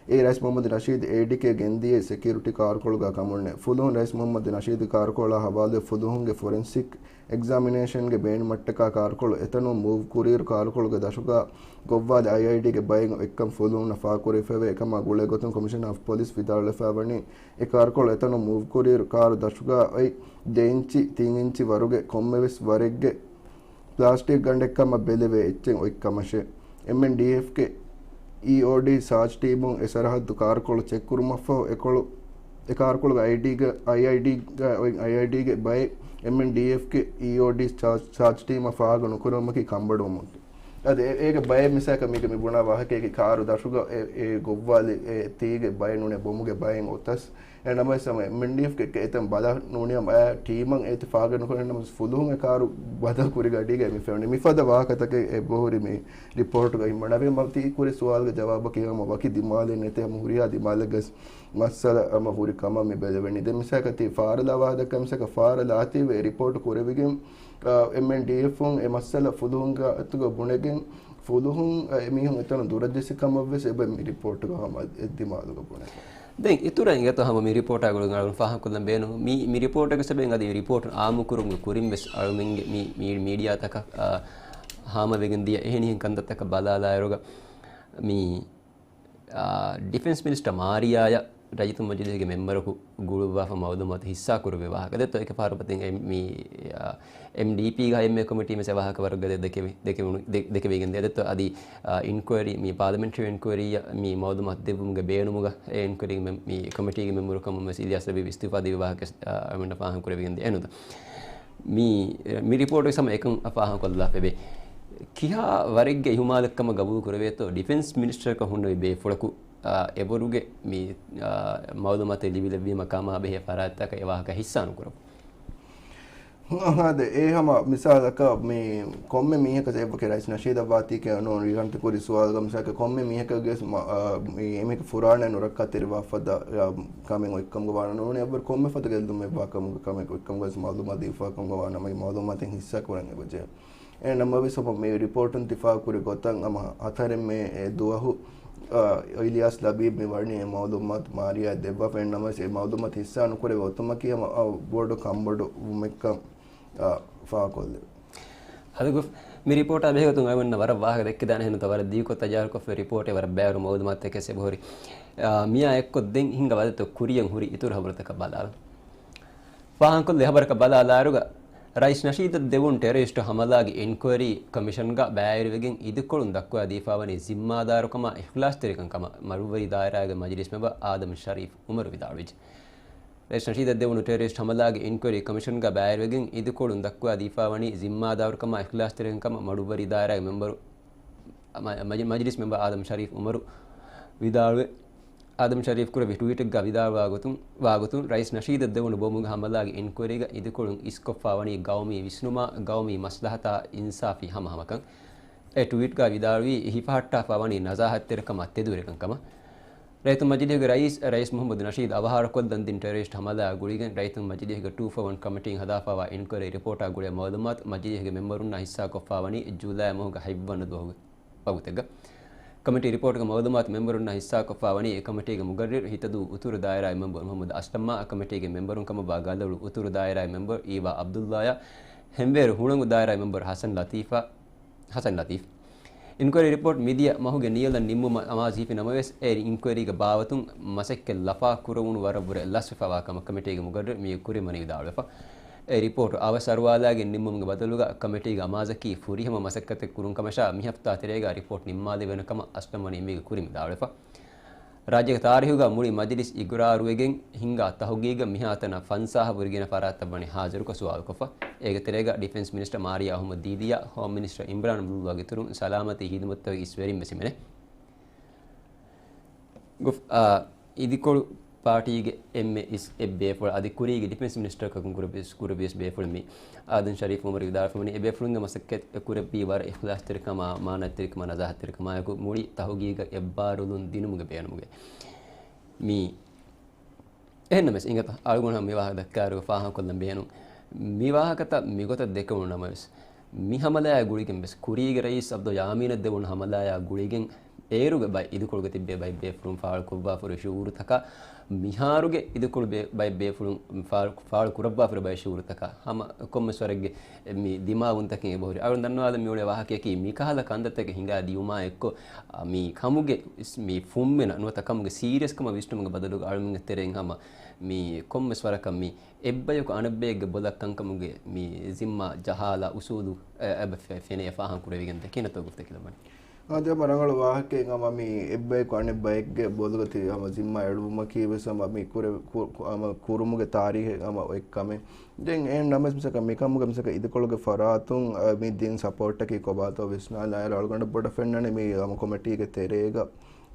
އެ ރައީސް މުހައްމަދު ނަޝީދު އޭޑީކޭ ގެންދިޔައީ ސެކިއުރިޓީ ކާރުކޮޅުގަ ކަމުންނޭ. ފުލުހުން ރައީސް މުހައްމަދު ނަޝީދު ކާރުކޮޅާ ހަވާލުވި ފުލުހުންގެ ފޮރެންސިކް އެގްޒާމިނޭޝަންގެ ބޭނުމަށްޓަކާ ކާރުކޮޅު އެތަނުން މޫވް ކުރިއިރު ކާރުކޮޅުގެ ދަށުގަ ގޮއްވާލި އައިއައިޑީގެ ބައެއް އޮތްކަން ފުލުހުންނަށް ފާކުރެވިފައިވޭ. އެކަމާ ގުޅޭ ގޮތުން ކޮމިޝަނަރ އޮފް ޕޮލިސް ވިދާޅުވެފައިވަނީ، އެ ކާރުކޮޅު އެތަނުން މޫވް ކުރިއިރު ކާރު ދަށުގަ އޮތް ދެ އިންޗި، ތިން އިންޗި ވަރުގެ ކޮންމެވެސް ވަރެއްގެ ޕްލާސްޓިކް ގަނޑެއް ކަމަށް ބެލެވޭ އެއްޗެއް އޮތް ކަމަށޭ. އެމްއެންޑީއެފްގެ އީއޯޑީ ސާޗް ޓީމުން އެ ސަރަހައްދު ކާރުކޮޅު ޗެކް ކުރުމަށްފަހު، އެކޮޅު، އެ ކާރުކޮޅުގެ އައިޑީގަ، އައިއައިޑީގަ އޮތް އައިއައިޑީގެ ބައެއް އެމްއެންޑީއެފްގެ އީއޯޑީ ސާޗް، ސާޗް ޓީމަށް ފާހަގަ ނުކުރުމަކީ ކަންބޮޑުވުމަކީ. އަދި އެ، އޭގެ ބައެއް މިސާކަށް މީގެ މި ބުނާ ވާހަކައަކީ ކާރު ދަށުގަ އެ، އެ ގޮއްވާލި އެ ތީގެ ބައެއް ނޫނޭ ބޮމުގެ ބައެއް އޮތަސް. އެ ނަމަވެސް ހަމަ އެމްއެންޑީއެފްގެ އެތަން ބަލަ ނޫނީ ހަމަ އައި ޓީމަށް އޭތި ފާގަ ނުކުރެވެން ނަމަވެސް ފުލުހުން އެ ކާރު ބަދަލު ކުރި ގަޑީގައި މި ފެނުނީ. މިފަދަ ވާހަކަތަކެއް އެބަހުރި މި ރިޕޯޓުގައި ހިމަނަވި މަތީ ކުރި ސުވާލުގެ ޖަވާބަކީ ހަމަ ވަކި ދިމާލެއް ނެތޭ ހަމަ ހުރިހާ ދިމާލެއްގަސް މައްސަލަ ހަމަ ހުރި ކަމަށް މި ބެލެވެނީ. ދެން މިސާކަށް ތި ފާރަލާ ވާހަކަ މިސާކަށް ފާރަލާތީވެ ރިޕޯޓު ކުރެވިގެން، އާ، އެމްއެންޑީއެފުން އެ މައްސަލަ ފުލުހުންގެ އަތުގަ ބުނެގެން ފުލުހުން އެމީހުން އެތަނުން ދުރަށް ޖެއްސި ކަމަށްވެސް އެބަ މި ރިޕޯޓުގަ ހަމަ އެއްދިމާލުގަ ބުނެ. ދެން އިތުރަށް އިނގޭތޯ ހަމަ މި ރިޕޯޓާ ގުޅުން އަޅުން ފާހަގަކޮށްލަން ބޭނުން މި، މި ރިޕޯޓުގެ ސަބަބެން އަދި ރިޕޯޓު އާއްމުކުރުމުގެ ކުރިން ވެސް އަޅުމެންގެ މި، މި މީޑިއާތަކަށް، އާ، ހާމަވެގެން ދިޔަ އެހެނިހެން ކަންތައްތަކަށް ބަލާލާއިރުގަ މި، އާ، ޑިފެންސް މިނިސްޓަރ މާރިޔާއަށް ރައްޔިތުން މަޖިލީހުގެ މެމްބަރަކު ގުޅުއްވާފަ މައުލޫމާތު ހިއްސާކުރެއްވި ވާހަކަ ދެއްތޯ އެކަ ފަހަރު މަތިން އެ، މި، އާ، އެމްޑީޕީގަ އެންމެ ކޮމިޓީ މެސް ވާހަކަ ވަރަށް ގަދަ ދެކެވި، ދެކެވުނު، ދެ-، ދެކެވިގެން ދެ-، ދެއްތޯ އަދި، އާ، އިންކުއަރީ، މި ޕާލަމެންޓްރީ އިންކުއަރީއަށް މި މައުލޫމާތު ދެއްވުމުގެ ބޭނުމުގަ އެ އިންކުއަރީގެ މެ-، މި ކޮމިޓީގެ މެމްބަރު ކަމުން ވެސް އިލްޔާސް ލަބީބް އިސްތިއުފާ ދެއްވި ވާހަކަ، އާ، އަޅުގަނޑަށް ފާހަގަ ކުރެވިގެން ދެ-، އެނުތަ. މި، މި ރިޕޯޓުގެ ހަމަ އެކަން ފާހަގަކޮށްލާފައިވޭ. ކިހާ ވަރެއްގެ އިހުމާލެއްކަމަށް ގަބޫލު ކުރެވޭތޯ ޑިފެންސް މިނިސްޓަރަކަށް ހުންނެވި ބޭފުޅަކު، އާ، އެވަރުގެ މި، އާ، މައުލޫމާތެއް ލިބި ލެއްވީމަ ކަމާ ބެހޭ ފަރާތްތަކަށް އެ ވާހަކަ ހިއްސާ ނުކުރައްވާ. އާދެ، އެ ހަމަ މިސާލަކަށް މި ކޮންމެ މީހަކަށް އެއްވަކި ރައީސް ނަޝީދަށް ވާތީކެއް ނޫން ރީހާން ތި ކުރި ސުވާލުގަ މިސާލަކަށް ކޮންމެ މީހަކަށްގެ ވެސް މަ-، އާ، މި އެމީހަކު ފުރާނަ ނުރައްކާތެރިވާ ފަދަ، އާ، ކަމެއް އޮތްކަމުގަ ވާނަމަ ނޫނީ އެއްވަރު ކޮންމެ ފަދަ ގެއްލުމެއް ވާ ކަމުގަ ކަމެއް އޮތްކަމުގަ ވެސް މައުލޫމާތު ދީފާ ކަމުގަ ވާނަމަ އެ މައުލޫމާތެއް ހިއްސާ ކުރަން އެބަޖެހޭ. އެ ނަމަވެސް ހަމަ މި ރިޕޯޓުން ތި ފާހަގަކުރި ގޮތަށް ހަމަ ހަތަރެއް މޭ އެ ދުވަހު، އާ، އިލްޔާސް ލަބީބް މި ވަނީ އެ މައުލޫމާތު މާރިޔާ ދެއްވާފަ އެ ނަމަވެސް އެ މައުލޫމާތު ހިއްސާ ނުކުރެވޭ އޮތުމަކީ ހަމަ، އާ، ބޮޑު ކަންބޮޑު ވުމެއްކަން، އާ، ފާހަގަކޮށްލެވޭ. އަދި މި ރިޕޯޓާ ބެހޭގޮތުން އަޅުގަނޑަށް ވަރަށް ވާހަކަ ދެއްކިދާނެ ހެން ނުތަ ވަރަށް ދިގުކޮށް ތައްޔާރުކޮށްފައި ރިޕޯޓެއް ވަރަށް ބައިވަރު މައުލޫމާތުތަކެއް އެބަހުރި. އާ، މިއާ އެއްކޮށް ދެން ހިނގާ ވަދެތޯ ކުރިއަށް ހުރި އިތުރު ހަބަރުތަކަށް ބަލާލަން. ފާހަގަކޮށްލި ހަބަރަކަށް ބަލާލާއިރުގަ، ރައީސް ނަޝީދަށް ދެވުނު ޓެރަރިސްޓު ހަމަލާގެ އިންކުއަރީ ކޮމިޝަންގަ ބައިވެރިވެގެން އިދިކޮޅުން ދައްކުވާ ދީފާވަނީ ޒިންމާދާރުކަމާ އިޚްލާޞްތެރިކަން ކަމަށް މަޑުއްވަރި ދާއިރާގެ މަޖިލިސް މެމްބަރ އާދަމް ޝަރީފް އުމަރު ވިދާޅުވިއްޖެ. ރައީސް ނަޝީދަށް ދެވުނު ޓެރަރިސްޓް ހަމަލާގެ އިންކުއަރީ ކޮމިޝަންގަ ބައިވެރިވެގެން އިދިކޮޅުން ދައްކުވާ ދީފާވަނީ ޒިންމާދާރުކަމާ އިޚްލާޞްތެރިކަން ކަމަށް މަޑުއްވަރި ދާއިރާގެ މެމްބަރު، މަ-، މަޖި-، މަޖިލިސް މެމްބަރ އާދަމް ޝަރީފް އުމަރު ވިދާޅުވެ، އާދަމް ޝަރީފް ކުރެއްވި ޓްވީޓެއްގަ ވިދާޅުވާގޮތުން، ވާގޮތުން ރައީސް ނަޝީދަށް ދެވުނު ބޮމުގެ ހަމަލާގެ އިންކުއަރީގަ އިދިކޮޅުން އިސްކޮށްފާވަނީ ގައުމީ ވިސްނުމާ، ގައުމީ މަސްލަހަތާ އިންސާފީ ހަމަހަމަކަން. އެ ޓްވީޓްގަ ވިދާޅުވީ، ހިފަހައްޓާފާވަނީ ނަޒާހަތްތެރިކަމާ ތެދުވެރިކަންކަމަށް. ރައްޔިތުން މަޖިލީހުގެ ރައީސް، ރައީސް މުހައްމަދު ނަޝީދު އަވަހާރަކޮށްލަން ދިން ޓެރަރިސްޓް ހަމަލާއާ ގުޅިގެން ރައްޔިތުން މަޖިލީހުގެ ޓޫ ފޯ ވަން ކަމިޓީން ހަދާފާވާ އިންކުއަރީ ރިޕޯޓާ ގުޅޭ މައުލޫމާތު މަޖިލީހުގެ މެމްބަރުންނާ ހިއްސާކޮށްފާވަނީ ޖުލައި މަހުގެ ހަތްވަނަ ދުވަހުގެ ވަގުތެއްގަ. ކަމިޓީ ރިޕޯޓުގެ މައުލޫމާތު މެމްބަރުންނާ ހިއްސާކޮށްފާވަނީ އެ ކަމިޓީގެ މުގައްރިރު ހިތަދޫ އުތުރު ދާއިރާއި މެމްބަރު މުހައްމަދު އަސްލަމްއާ، އެ ކަމިޓީގެ މެމްބަރުން ކަމަށްވާ ގަލޮޅު އުތުރު ދާއިރާއި މެމްބަރު އީވާ އަބްދުއްލާއާ، ހެންވޭރު ހުޅަނގު ދާއިރާއި މެމްބަރު ހަސަން ލަތީފާ، ހަސަން ލަތީފް. އިންކުއަރީ ރިޕޯޓް މިދިޔަ މަހުގެ ނިޔަލަށް ނިންމުމަށް އަމާޒު ހިފި ނަމަވެސް، އެ އިންކުއަރީގެ ބާވަތުން މަސައްކަތް ލަފާ ކުރެވުނު ވަރަށްވުރެ ލަސްވެފަވާ ކަމަށް ކަމިޓީގެ މުގައްރިރު މިއިރު ކުރިމަނީ ވިދާޅުވެފަ. އެ ރިޕޯޓު އަވަސް އަރުވާލާގެން ނިންމުމުގެ ބަދަލުގަ ކަމިޓީގެ އަމާޒަކީ ފުރިހަމަ މަސައްކަތެއް ކުރުން ކަމަށާ، މިހަފްތާ ތެރޭގަ ރިޕޯޓް ނިންމާލެވޭނެ ކަމަށް އަސްލަމް ވަނީ މީގެ ކުރިން ވިދާޅުވެފަ. ރާއްޖޭގެ ތާރީހުގަ މުޅި މަޖިލިސް އިގުރާރުވެގެން ހިންގާ ތަހުގީގަށް މިހާތަނަށް ފަންސާހަށް ވުރެ ގިނަ ފަރާތްތައް ވަނީ ހާޒިރުކޮށް ސުވާލުކޮށްފަ. އޭގެ ތެރޭގަ ޑިފެންސް މިނިސްޓަރ މާރިޔާ އަހުމަދު ދީދީއާ، ހޯމް މިނިސްޓަރ އިމްރާން އަބްދުއްލާގެ އިތުރުން ސަލާމަތީ ހިދުމަތްތަކުގެ އިސް ވެރިން ވެސް ހިމެނޭ. ގުފް، އާ، އިދިކޮޅު ޕާޓީގެ އެންމެ އިސް އެއްބޭފުޅާ އަދި ކުރީގެ ޑިފެންސް މިނިސްޓަރަކަށް ކުރެއްވި ކުރެއްވިޔަސް ބޭފުޅުން މި އާދަމް ޝަރީފް އުމަރު ވިދާޅުވެފަ ވަނީ، އެބޭފުޅުންގެ މަސައްކަތް ކުރެއްވީ ވަރަށް އިޚްލާޞްތެރިކަމާ، މާނައްތެރިކަމާ، ނަޒާހަތްތެރިކަމާއެކު މުޅި ތަހުގީގަށް އެއްބާރުލުން ދިނުމުގެ ބޭނުމުގައި. މި އެހެންނަމަވެސް، އިނގޭތަ އަޅުގަނޑަށް މި ވާހަކަ ދައްކާއިރު ފާހަގަކޮށްލަން ބޭނުން. މި ވާހަކަތައް މިގޮތަށް ދެކެވުނު ނަމަވެސް، މި ހަމަލާއާ ގުޅިގެން ވެސް ކުރީގެ ރައީސް އަބްދުލް ޔާމީނަށް ދެވުނު ހަމަލާއާ ގުޅިގެން އޭރުގެ ބައެއް އިދިކޮޅުގަ ތިއްބޭ ބައެއް ބޭފުޅުން ފާޅުކޮށްވާފަ ހުރި ޝުޢޫރުތަކާ، މިހާރުގެ އިދިކޮޅު ބޭ-، ބައެއް ބޭފުޅުން ފާޅު، ފާޅު ކުރައްވާފަ ހުރި ބައެއް ޝުޢޫރުތަކާ ހަމަ ކޮންމެސް ވަރެއްގެ މި ދިމާވުންތަކެއް އެބަހުރި. އަޅުން ދަންނަވާލަން މިއުޅޭ ވާހަކަޔަކީ މިކަހަލަ ކަންތައްތަކެއް ހިނގާ ދިޔުމާ އެއްކޮށް، އަ، މި ކަމުގެ އިސް-، މި ފުންމިނަށް ނުވަތަ ކަމުގެ ސީރިއަސްކަމަށް ވިސްނުމުގެ ބަދަލުގަ އަޅުމެންގެ ތެރެއިން ހަމަ މި ކޮންމެސް ވަރަކަށް މި އެއްބަޔަކު އަނެއްބައެއްގެ ބޮލަށް ކަންކަމުގެ މި ޒިންމާ ޖަހާލާ އުސޫލު އެ-، އެބަ ފެ-، ފެނޭ ފާހަގަ ކުރެވިގެން ދެކޭނެތޯ ގުފްތަކިލަ ވަނީ. އާދެ، ހަމަ ރަނގަޅު ވާހަކައެއް ހަމަ މި އެއްބަޔަކު އަނެއްބައެއްގެ ބޮލުގަ ތި ހަމަ ޒިންމާ އެޅުވުމަކީ ވެސް ހަމަ މި ކުރެ-، ކު-، ކު-، ހަމަ ކުރުމުގެ ތާރީހެއް ހަމަ އޮތް ކަމެއް. ދެން އެހެން ނަމަވެސް މިސާލަކަށް މިކަމުގަ މިސާލަކަށް އިދިކޮޅުގެ ފަރާތުން، އަ، މި ދިން ސަޕޯޓްތަކީ ކޮބާތޯ ވިސްނާލާއިރު އަޅުގަނޑަށް ބޮޑަށް ފެންނަނީ މި ހަމަ ކޮމިޓީގެ ތެރޭގަ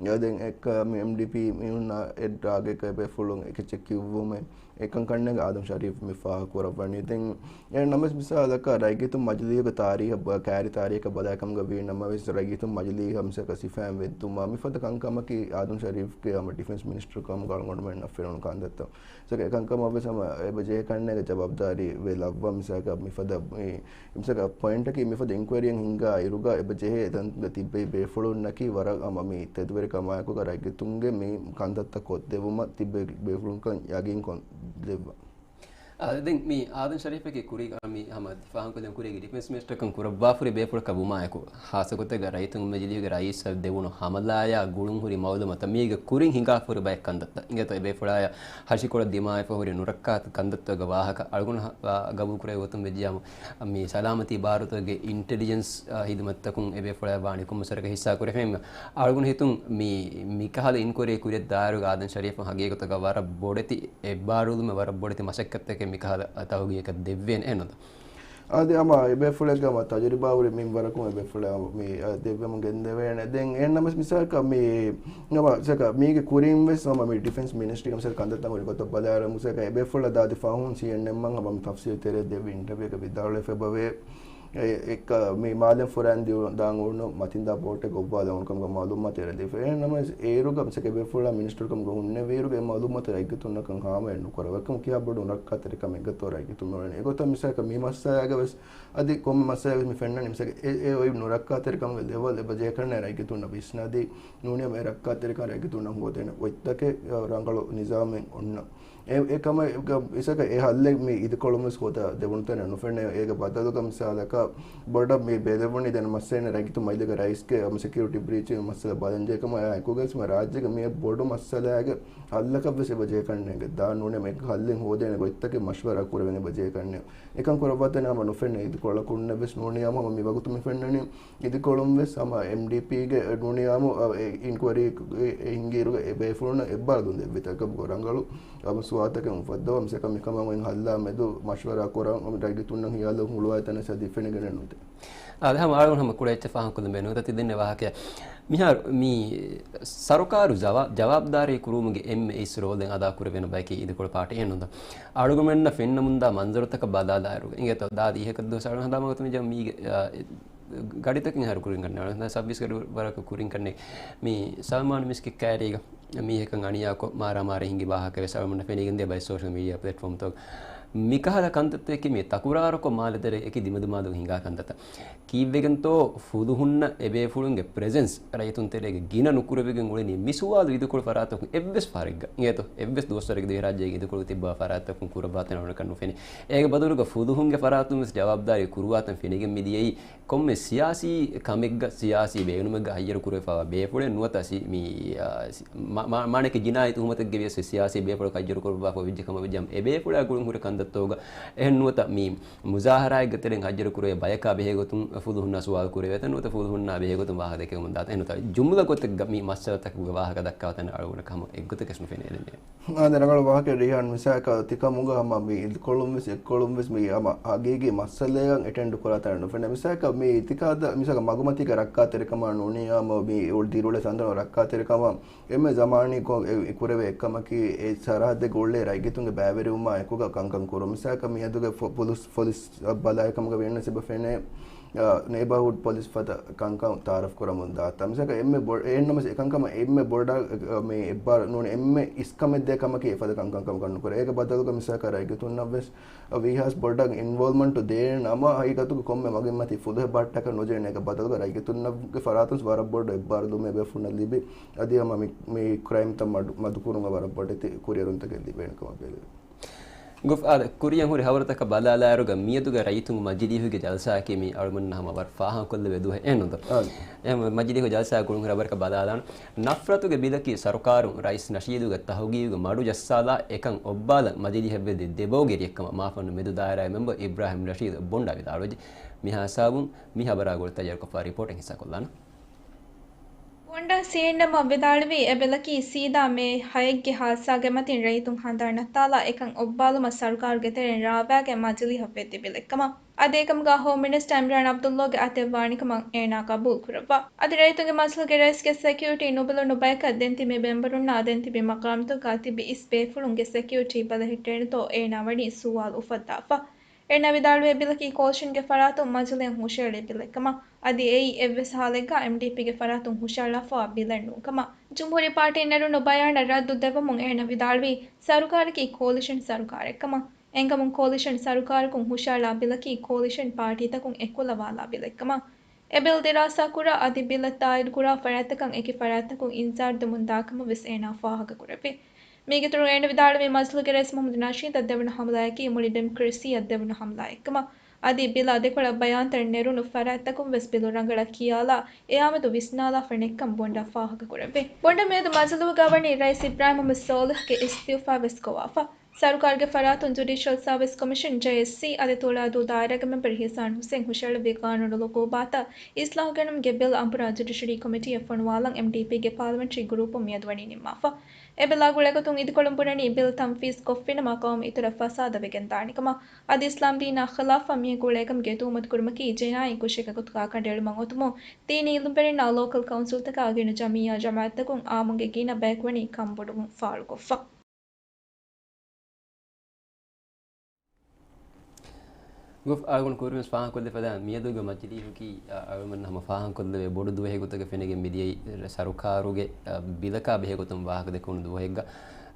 އަ، ދެން އެއްކަ މި އެމްޑީޕީ މީހުންނާ އެއް ރާގެއްގަ އެބޭފުޅުން އެކެއްޗެއް ކިޔުއްވުމެއް އެކަން ކަންނޭނގެ އާދަމް ޝަރީފް މި ފާހަގަ ކުރައްވަނީ. ދެން އެ ނަމަވެސް މިސާލަކަށް ރައްޔިތުން މަޖިލީހުގެ ތާރީހަށް ބަ-، ކައިރި ތާރީހަކަށް ބަލާ ކަމުގަ ވީ ނަމަވެސް ރައްޔިތުން މަޖިލީހަށް މިސާލަކަށް ސިފައިން ވެއްދުމާ މިފަދަ ކަންކަމަކީ އާދަމް ޝަރީފްގެ ހަމަ ޑިފެންސް މިނިސްޓަރު ކަމުގަ އަޅުގަނޑުމެންނަށް ފެނުނު ކަންތައްތައް. މިސާލަކަށް އެކަންކަމަށް ވެސް ހަމަ އެބަ ޖެހޭ ކަންނޭނގެ ޖަވާބުދާރީ ވެ ލައްވާ މިސާލަކަށް މިފަދަ މި މިސާލަކަށް ޕޮއިންޓަކީ މިފަދަ އިންކުއަރީއެއް ހިންގާ އިރުގަ އެބަ ޖެހޭ ތަންތަންގަ ތިއްބެވި ބޭފުޅުންނަކީ ވަރަށް ހަމަ މި ތެދުވެރިކަމާއެކުގަ ރައްޔިތުންގެ މި ކަންތައްތައް ކޮށްދެއްވުމަށް ތިއްބެވި ބޭފުޅުންކަން ޔަގީންކޮށްދެއްވާ. އާ، ދެން މި އާދަމް ޝަރީފަކީ ކުރީގެ މި ހަމަ ފާހަގަކޮށްލި ކުރީގެ ޑިފެންސް މިނިސްޓަރކަން ކުރައްވާފަހުރި ބޭފުޅަކަށް ވުމާއެކު، ހާއްސަގޮތެއްގަ ރައްޔިތުންގެ މަޖިލީހުގެ ރައީސަށް ދެވުނު ހަމަލާއާ ގުޅުންހުރި މައުލޫމާތު މީގެ ކުރިން ހިނގާފަހުރި ބައެއް ކަންތައްތައް. އިނގޭތޯ އެބޭފުޅާޔަށް ހަށިކޮޅަށް ދިމާވެފަ ހުރި ނުރައްކާތު ކަންތައްތަކުގެ ވާހަކަ އަޅުގަނޑު ގަބޫލުކުރެވޭ ގޮތުން ވެއްޖެޔާމު، މި ސަލާމަތީ ބާރުތަކުގެ އިންޓެލިޖެންސް، އާ، ހިދުމަތްތަކުން އެބޭފުޅާ ވާނީ ކޮންމެސް ވަރަކަށް ހިއްސާ ކުރެފެން. އަޅުގަނޑު ހިތުން މި، މިކަހަލަ އިންކުއަރީ ކުރިއަށް ދާއިރުގަ އާދަމް ޝަރީފަށް ހަގީގަތުގަ ވަރަށް ބޮޑެތި އެއްބާރުލުމެއް، ވަރަށް ބޮޑެތި މަސައްކަތްތަކެއް މިކަހަލަ ތަހުގީގަކަށް ދެއްވޭނެ އެހެންނު. އާދެ، ހަމަ އެބޭފުޅެއްގެ ހަމަ ތަޖުރިބާ ހުރި މިންވަރަކުން އެބޭފުޅާ މި، އާ، ދެއްވެމުން ގެންދެވޭނެ. ދެން އެހެން ނަމަވެސް މިސާލަކަށް މި، ހަމަ މިސާލަކަށް މީގެ ކުރިން ވެސް ހަމަ މި ޑިފެންސް މިނިސްޓްރީގެ މިސާލަކަށް ކަންތައްތައް ހުރި ގޮތަށް ބަލާއިރު މިސާލަކަށް އެބޭފުޅާ ދާދި ފަހުން ސީއެންއެންއަށް ހަމަ ތަފްސީލު ތެރޭ ދެއްވި އިންޓަވިއުއަކަށް ވިދާޅުވެފަ އެބަވޭ. އެ-، އެއްކަ މި މާލެން ފުރައިން ދިއު-، ދާން އުޅުނު މަތިންދާ ބޯޓެއް ގޮއްވާލަން އުޅުނު ކަމުގަ މައުލޫމާތު އެރަދީފަ. އެހެން ނަމަވެސް އޭރުގަ މިސާލަކަށް އެބޭފުޅާ މިނިސްޓަރުކަމުގަ ހުންނެވިއިރުގަ އެ މައުލޫމާތު ރައްޔިތުންނަކަށް ހާމަވެ ނުކުރައްވާ. އެކަމަކު ކިހާ ބޮޑު ނުރައްކާތެރިކަމެއްގަތޯ ރައްޔިތުން މިއުޅެނީ. އެގޮތަށް މިސާލަކަށް މި މައްސަލާގަ ވެސް އަދި ކޮންމެ މައްސަލައެއް މި ފެންނަނީ މިސާލަކަށް އެ، އެ އޮތް ނުރައްކާތެރިކަމުގެ ލެވަލް އެބަ ޖެހޭކަންނޭ ރައްޔިތުންނަށް ވިސްނާދީ ނޫނީ އެ ރައްކާތެރިކަން ރައްޔިތުންނަށް ހޯދޭނެ އޮތްތަކެއް ރަނގަޅު ނިޒާމެއް އޮންނަ. އެ، އެކަމަށް މިސާލަކަށް އެ ހައްލެއް މި އިދިކޮޅުން ވެސް ހޯދާ ދެވުނު ތަނެއް ނުފެނޭ. އޭގެ ބަދަލުގަ މިސާލަކަށް ބޮޑަށް މި ބޭލެވުނީ ދެން މައްސަލައިން ރައްޔިތު މައްލިގަ ރައީސްގެ ސެކިއުރިޓީ ބްރީޗް މައްސަލަ ބަލަންޖެހޭ ކަމަށް އެކުގަސް މި ރާއްޖޭގެ މި ބޮޑު މައްސަލައިގެ ހައްލަކަށް ވެސް އެބަ ޖެހޭކަންނޭނގެ ދާ ނޫނޭ އެ ހައްލެއް ހޯދޭނެ ގޮތްތަކެއް މަޝްވަރާ ކުރެވެން އެބަ ޖެހޭކަންނޭ. އެކަން ކުރައްވާތަނެއް ހަމަ ނުފެނޭ. އިދިކޮޅަކުންނެއް ވެސް ނޫނީ ހަމަ މި ވަގުތު މި ފެންނަނީ އިދިކޮޅުން ވެސް ހަމަ އެމްޑީޕީގެ ނޫނީ ހަމަ އެ އިންކުއަރީ އެ ހިނގިއިރުގަ އެ ބޭފުޅުންނަށް އެއްބާރުލުން ދެއްވި ތަކަބު ރަނގަޅު ހަމަ ސުވާލުތަކެއް އުފައްދަވާ މިސާލަކަށް މިކަމަށް އޮތް ހައްލާ މެދު މަޝްވަރާ ކުރަން ރައްޔިތުންނަށް ހިޔާލު ހުޅުވާ ތަނެއް ސަދި ފެނޭ. ގެނެއް ނުދޭ. އާދެ، ހަމަ އަޅުގަނޑު ހަމަ ކުޑަ އެއްޗެއް ފާހަގަކޮށްލަން ބޭނުން. ތި ދެންނެވި ވާހަކަ މިހާރު މި ސަރުކާރު ޖަވާ-، ޖަވާބުދާރީ ކުރުމުގެ އެންމެ އިސް ރޯލެއް އަދާ ކުރެވޭނެ ބަޔަކީ އިދިކޮޅު ޕާޓީ އެއްނުންތަ؟ އަޅުގަނޑުމެންނަށް ފެންނަމުންދާ މަންޒަރުތަކަށް ބަލާލާއިރު އިނގޭތޯ، ދާދި އިހަކަށް ދުވަސް އަޅުގަނޑު ހަނދާން މަގުތަ މި ޖަ-، މީގެ، އާ، ގަޑިތަކެއް ހަރު ކުރިން ކަންނޭ، އަޅުގަނޑު ސައްބީސް ގަޑި ވަރަކަށް ކުރިން ކަންނޭ މި ސަލްމާން މިސްކިތް ކައިރީގަ މީހަކަށް އަނިޔާކޮށް މާރާމާރީ ހިނގި ވާހަކަ ވެސް އަޅުގަނޑަށް ފެނިގެން ދިޔަ ބައެއް ސޯޝަލް މީޑިއާ ޕްލެޓްފޯމްތަކުގަ. މިކަހަލަ ކަންތައްތަކަކީ މި ތަކުރާރުކޮށް މާލެ ދެރަ އެކި ދިމަދިމާލުގަ ހިނގާ ކަންތައްތައް. ކީއްވެގެންތޯ ފުލުހުންނަށް އެބޭފުޅުންގެ ޕްރެޒެންސް ރައްޔިތުން ތެރޭގަ ގިނަ ނުކުރެވިގެން އުޅެނީ މި ސުވާލު އިދިކޮޅު ފަރާތަކުން އެއްވެސް ފަހަރެއްގަ އިނގޭތޯ؟ އެއްވެސް ދުވަސްވަރެއްގަ ދިވެހި ރާއްޖޭގެ އިދިކޮޅު ތިއްބާ ފަރާތަކުން ކުރައްވާތަން އަޅުގަނޑަކަށް ނުފެނޭ. އޭގެ ބަދަލުގަ ފުލުހުންގެ ފަރާތުން ވެސް ޖަވާބުދާރީ ކުރުވާތަން ފެނިގެން މިދިޔައީ ކޮންމެ ސިޔާސީ ކަމެއްގަ، ސިޔާސީ ބޭނުމެއްގަ ހައްޔަރު ކުރެވިފައިވާ ބޭފުޅެއް ނުވަތަ ސި-، މި، އާ، ސި-، މާ-، މާ-، މާނައަކީ ޖިނާއީ ތުހުމަތެއްގަ ވިޔަސް ސިޔާސީ ބޭފުޅަކު ހައްޔަރު ކުރައްވާފަ ވެއްޖެ ކަމަށް ވެއްޖާމަ އެ ބޭފުޅާ ގުޅުން ހުރި ކަންތައްތަކުގަ އެހެން ނުވަތަ މި މުޒާހަރާއެއްގެ ތެރެއިން ހައްޔަރު ކުރެވޭ ބަޔަކާ ބެހޭގޮތުން ފުލުހުންނާ ސުވާލު ކުރެވޭތަން ނުވަތަ ފުލުހުންނާ ބެހޭގޮތުން ވާހަކަ ދެކެވެމުން ދާތަން. އެހެން ނުވަތަ ޖުމްލަ ގޮތެއްގަ މި މައްސަލަތަކުގެ ވާހަކަ ދައްކާވާތަން އަޅުގަނޑަކަށް ހަމަ އެއްގޮތަކަށް ނުފެނޭ ދެންނެވި. އާދެ، ރަނގަޅު ވާހަކަ ރިހާން. މިސާލަކަށް ތިކަމުގަ ހަމަ މި އިދިކޮޅުން ވެސް އެއްކޮޅުން ވެސް މި ހަމަ ހަގީގީ މައްސަލައަށް އެޓެންޑް ކުރާ ތަނެއް ނުފެނޭ. މިސާލަކަށް މި އިތިކާދަށް މިސާލަކަށް މަގުމަތީގެ ރައްކާތެރިކަމާ ނޫނީ ހަމަ މި ދިރިއުޅޭ ސަނދަނު ރައްކާތެރިކަމާ އެންމެ ޒަމާނީ ކޮ-، އެ-، އެ ކުރެވޭ އެއްކަމަކީ އެ ސަރަހައްދެއްގަ އުޅޭ ރައްޔިތުންގެ ބައިވެރިވުމާ އެކުގަ ކަންކަން ކުރުން. މިސާލަކަށް މިއަދުގެ ފޮ-، ފޮލިސް، ފޮލިސް ބަލާއި ކަމުގަ ވެންނަސް އެބަ ފެނޭ، އާ، ނޭބަހުޑް ޕޮލިސް ފަދަ ކަންކަން ތައާރަފް ކުރަމުން ދާތާ. މިސާލަކަށް އެންމެ ބޮ-، އެހެންނަމަވެސް އެކަންކަމަށް އެންމެ ބޮޑަށް، އަ، މި އެއްބާރު ނޫން އެންމެ އިސްކަމެއް ދޭ ކަމަކީ އެފަދަ ކަންކަން ކަން ނުކުރޭ. އޭގެ ބަދަލުގަ މިސާލަކަށް ރައްޔިތުންނަށް ވެސް ވީހާވެސް ބޮޑަށް އިންވޯލްވްމަންޓު ދޭނެ ނަމަ، ހަގީގަތުގަ ކޮންމެ މަގެއް މަތި ފުލުހެއް ބަހައްޓާކަށް ނުޖެހޭނެ. އޭގެ ބަދަލުގަ ރައްޔިތުންނަށްގެ ފަރާތުން ވަރަށް ބޮޑު އެއްބާރުލުމެއް ބޭފުޅުންނަށް ލިބި، އަދި ހަމަ މި، މި ކްރައިމްތައް މަޑު-، މަދުކުރުމަށް ވަރަށް ބޮޑެތި ކުރިއެރުންތަކެއް ލިބޭނެ ކަމަށް ބެލެވޭ. ގުފް އާދެ، ކުރިއަށް ހުރި ހަވަރުތަކަށް ބަލާލާއިރުގަ މިއަދުގެ ރައްޔިތުންގެ މަޖިލީހުގެ ޖަލްސާއަކީ މި އަޅުގަނޑުންނަށް ހަމަ ވަރަށް ފާހަގަކޮށްލެވޭ ދުވަހެއް އެހެންނުންތަ؟ އާދެ. އެހެން މަޖިލީހުގެ ޖަލްސާއަށް ގުޅުން ހުރި ހަވަރަކަށް ބަލާލާނަން. ނަފްރަތުގެ ބިލަކީ ސަރުކާރުން ރައީސް ނަޝީދުގެ ތަހުގީގުގެ މަޑު ޖައްސާލާ އެކަން އޮއްބާލަން މަޖިލީހަށް ވެދި ދެބޯގެރިއެއްކަމަށް މާފަންނު މެދު ދާއިރާގެ މެމްބަރު އިބްރާހިމް ނަޝީދު ބޮންޑާ ވިދާޅުވެއްޖެ. މިހާ ހިސާބުން މި ހަބަރާ ގުޅި ތައްޔާރުކޮށްފަ ރިޕޯޓެއް ހިއްސާކޮށްލާނަން. ބޮންޑާ ސީއެންއެމްއަށް ވިދާޅުވީ، އެ ބިލަކީ ސީދާ މޭ ހައެއްގެ ހާއްސާގެ މަތިން ރައްޔިތުން ހަނދާން ނައްތާލާ އެކަން އޮއްބާލުމަށް ސަރުކާރުގެ ތެރެއިން ރާވާގެން މަޖިލީހަށް ވެއްދި ބިލެއްކަމަށް. އަދި އެކަމުގަ ހޯމް މިނިސްޓަރ އިމްރާން ޢަބްދުﷲގެ އަތެއް ވާނެ ކަމަށް އޭނާ ގަބޫލު ކުރައްވާ. އަދި ރައްޔިތުންގެ މަޖިލީހުގެ ރައީސްގެ ސެކިއުރިޓީ ނުބެލުނު ބަޔަކަށް ދެން ތިބި މެމްބަރުންނާ ދެން ތިބި މަޤާމްތަކުގަ ތިބި އިސް ބޭފުޅުންގެ ސެކިއުރިޓީ ބަލަހައްޓޭނެތޯ އޭނާ ވަނީ ސުވާލު އުފައްދާފަ. އޭނާ ވިދާޅުވީ ބިލަކީ ކޯލިޝަންގެ ފަރާތުން މަޖިލީހަށް ހުށައެޅި ބިލެއްކަމަށް. އަދި އެއީ އެއްވެސް ހާލެއްގަ އެމްޑީޕީގެ ފަރާތުން ހުށައަޅާފައިވާ ބިލެއް ނޫންކަމަށް. ޖުމްހޫރީ ޕާޓީން ނެރުނު ބަޔާނަށް ރައްދު ދެއްވަމުން އޭނާ ވިދާޅުވީ، ސަރުކާރަކީ ކޯލިޝަން ސަރުކާރެއްކަމަށް. އެނގަމުން ކޯލިޝަން ސަރުކާރަކުން ހުށައަޅާ ބިލަކީ ކޯލިޝަން ޕާޓީތަކުން އެކުލަވާލާ ބިލެއްކަމަށް. އެ ބިލް ދިރާސާކުރާ އަދި ބިލަށް ތާއީދުކުރާ ފަރާތްތަކަށް އެކި ފަރާތްތަކުން އިންޒާރު ދެމުން ދާކަމަށް ވެސް އޭނާ ފާހަގަކުރެއްވި. މީގެ އިތުރުން އޭނަ ވިދާޅުވީ، މަޖިލީހުގެ ރައީސް މުހައްމަދު ނަޝީދަށް ދެވުނު ހަމަލާއަކީ މުޅި ޑިމޮކްރަސީއަށް ދެވުނު ހަމަލާއެއްކަމަށް. އަދި ބިލާ ދެކޮޅަށް ބަޔާންތައް ނެރުނު ފަރާތްތަކުން ވެސް ބިލު ރަނގަޅަށް ކިޔާލާ، އެއާމެދު ވިސްނާލާފަ ނެތްކަން ބޮންޑާ ފާހަގަކުރެއްވި. ބޮންޑަށް މިއަދު މަޖިލީހުގަ ވަނީ ރައީސް އިބްރާހިމް މުހައްމަދު ސޯލިހްގެ އިސްތިއުފާ ވެސް ގޮވާފަ. ސަރުކާރުގެ ފަރާތުން ޖުޑިޝަލް ސާވިސް ކޮމިޝަން، ޖޭއެސްސީ، އަދި ތުޅާދޫ ދާއިރާގެ މެމްބަރު ހިސާން ހުސެން ހުށަހެޅުއްވި ގާނޫނު ލުކުވުބާތައް އިސްލާހުގެނުމުގެ ބިލް އަނބުރާ ޖުޑިޝަރީ ކޮމިޓީއަށް ފޮނުވާލަން އެމްޑީޕީގެ ޕާލަމެންޓްރީ ގްރޫޕުން މިއަދު ވަނީ ނިންމާފަ. އެ ބިލާ ގުޅޭގޮތުން އިދިކޮޅުން ބުނަނީ ބިލް ތަންފީޒް ކޮށްފިނަމަ ޤައުމު އިތުރަށް ފަސާދަ ވެގެން ދާނެ ކަމަށް. އަދި އިސްލާމް ދީނާ ޚިލާފަށް މިއަށް ގުޅޭ ކަމުގެ ތުހުމަތު ކުރުމަކީ ޖިނާއީ ކުށެއްގެ ގޮތުގަ ކަނޑައެޅުމަށް އޮތުމުން ދީނީ އިލްމުވެރިންނާ ލޯކަލް ކައުންސިލްތަކާ ގިނަ ޖަމިއްޔާ ޖަމާއަތްތަކުން އާއްމުންގެ ގިނަ ބަޔަކު ވަނީ ކަންބޮޑުވުން ފާޅުކޮށްފަ. ގުފް އަޅުގަނޑު ކުރިންވެސް ފާހަގަކޮށްލެފަދަ މިއަދުގެ މަޖިލީހަކީ، އަ، އަޅުގަނޑު ހަމަ ފާހަގަކޮށްލެވޭ ބޮޑު ދުވަހެއް ގޮތަކަށް ފެނިގެން މިދިޔައީ ސަރުކާރުގެ، އަ، ބިލަކާ ބެހޭގޮތުން ވާހަކަ ދެކުނު ދުވަހެއްގަ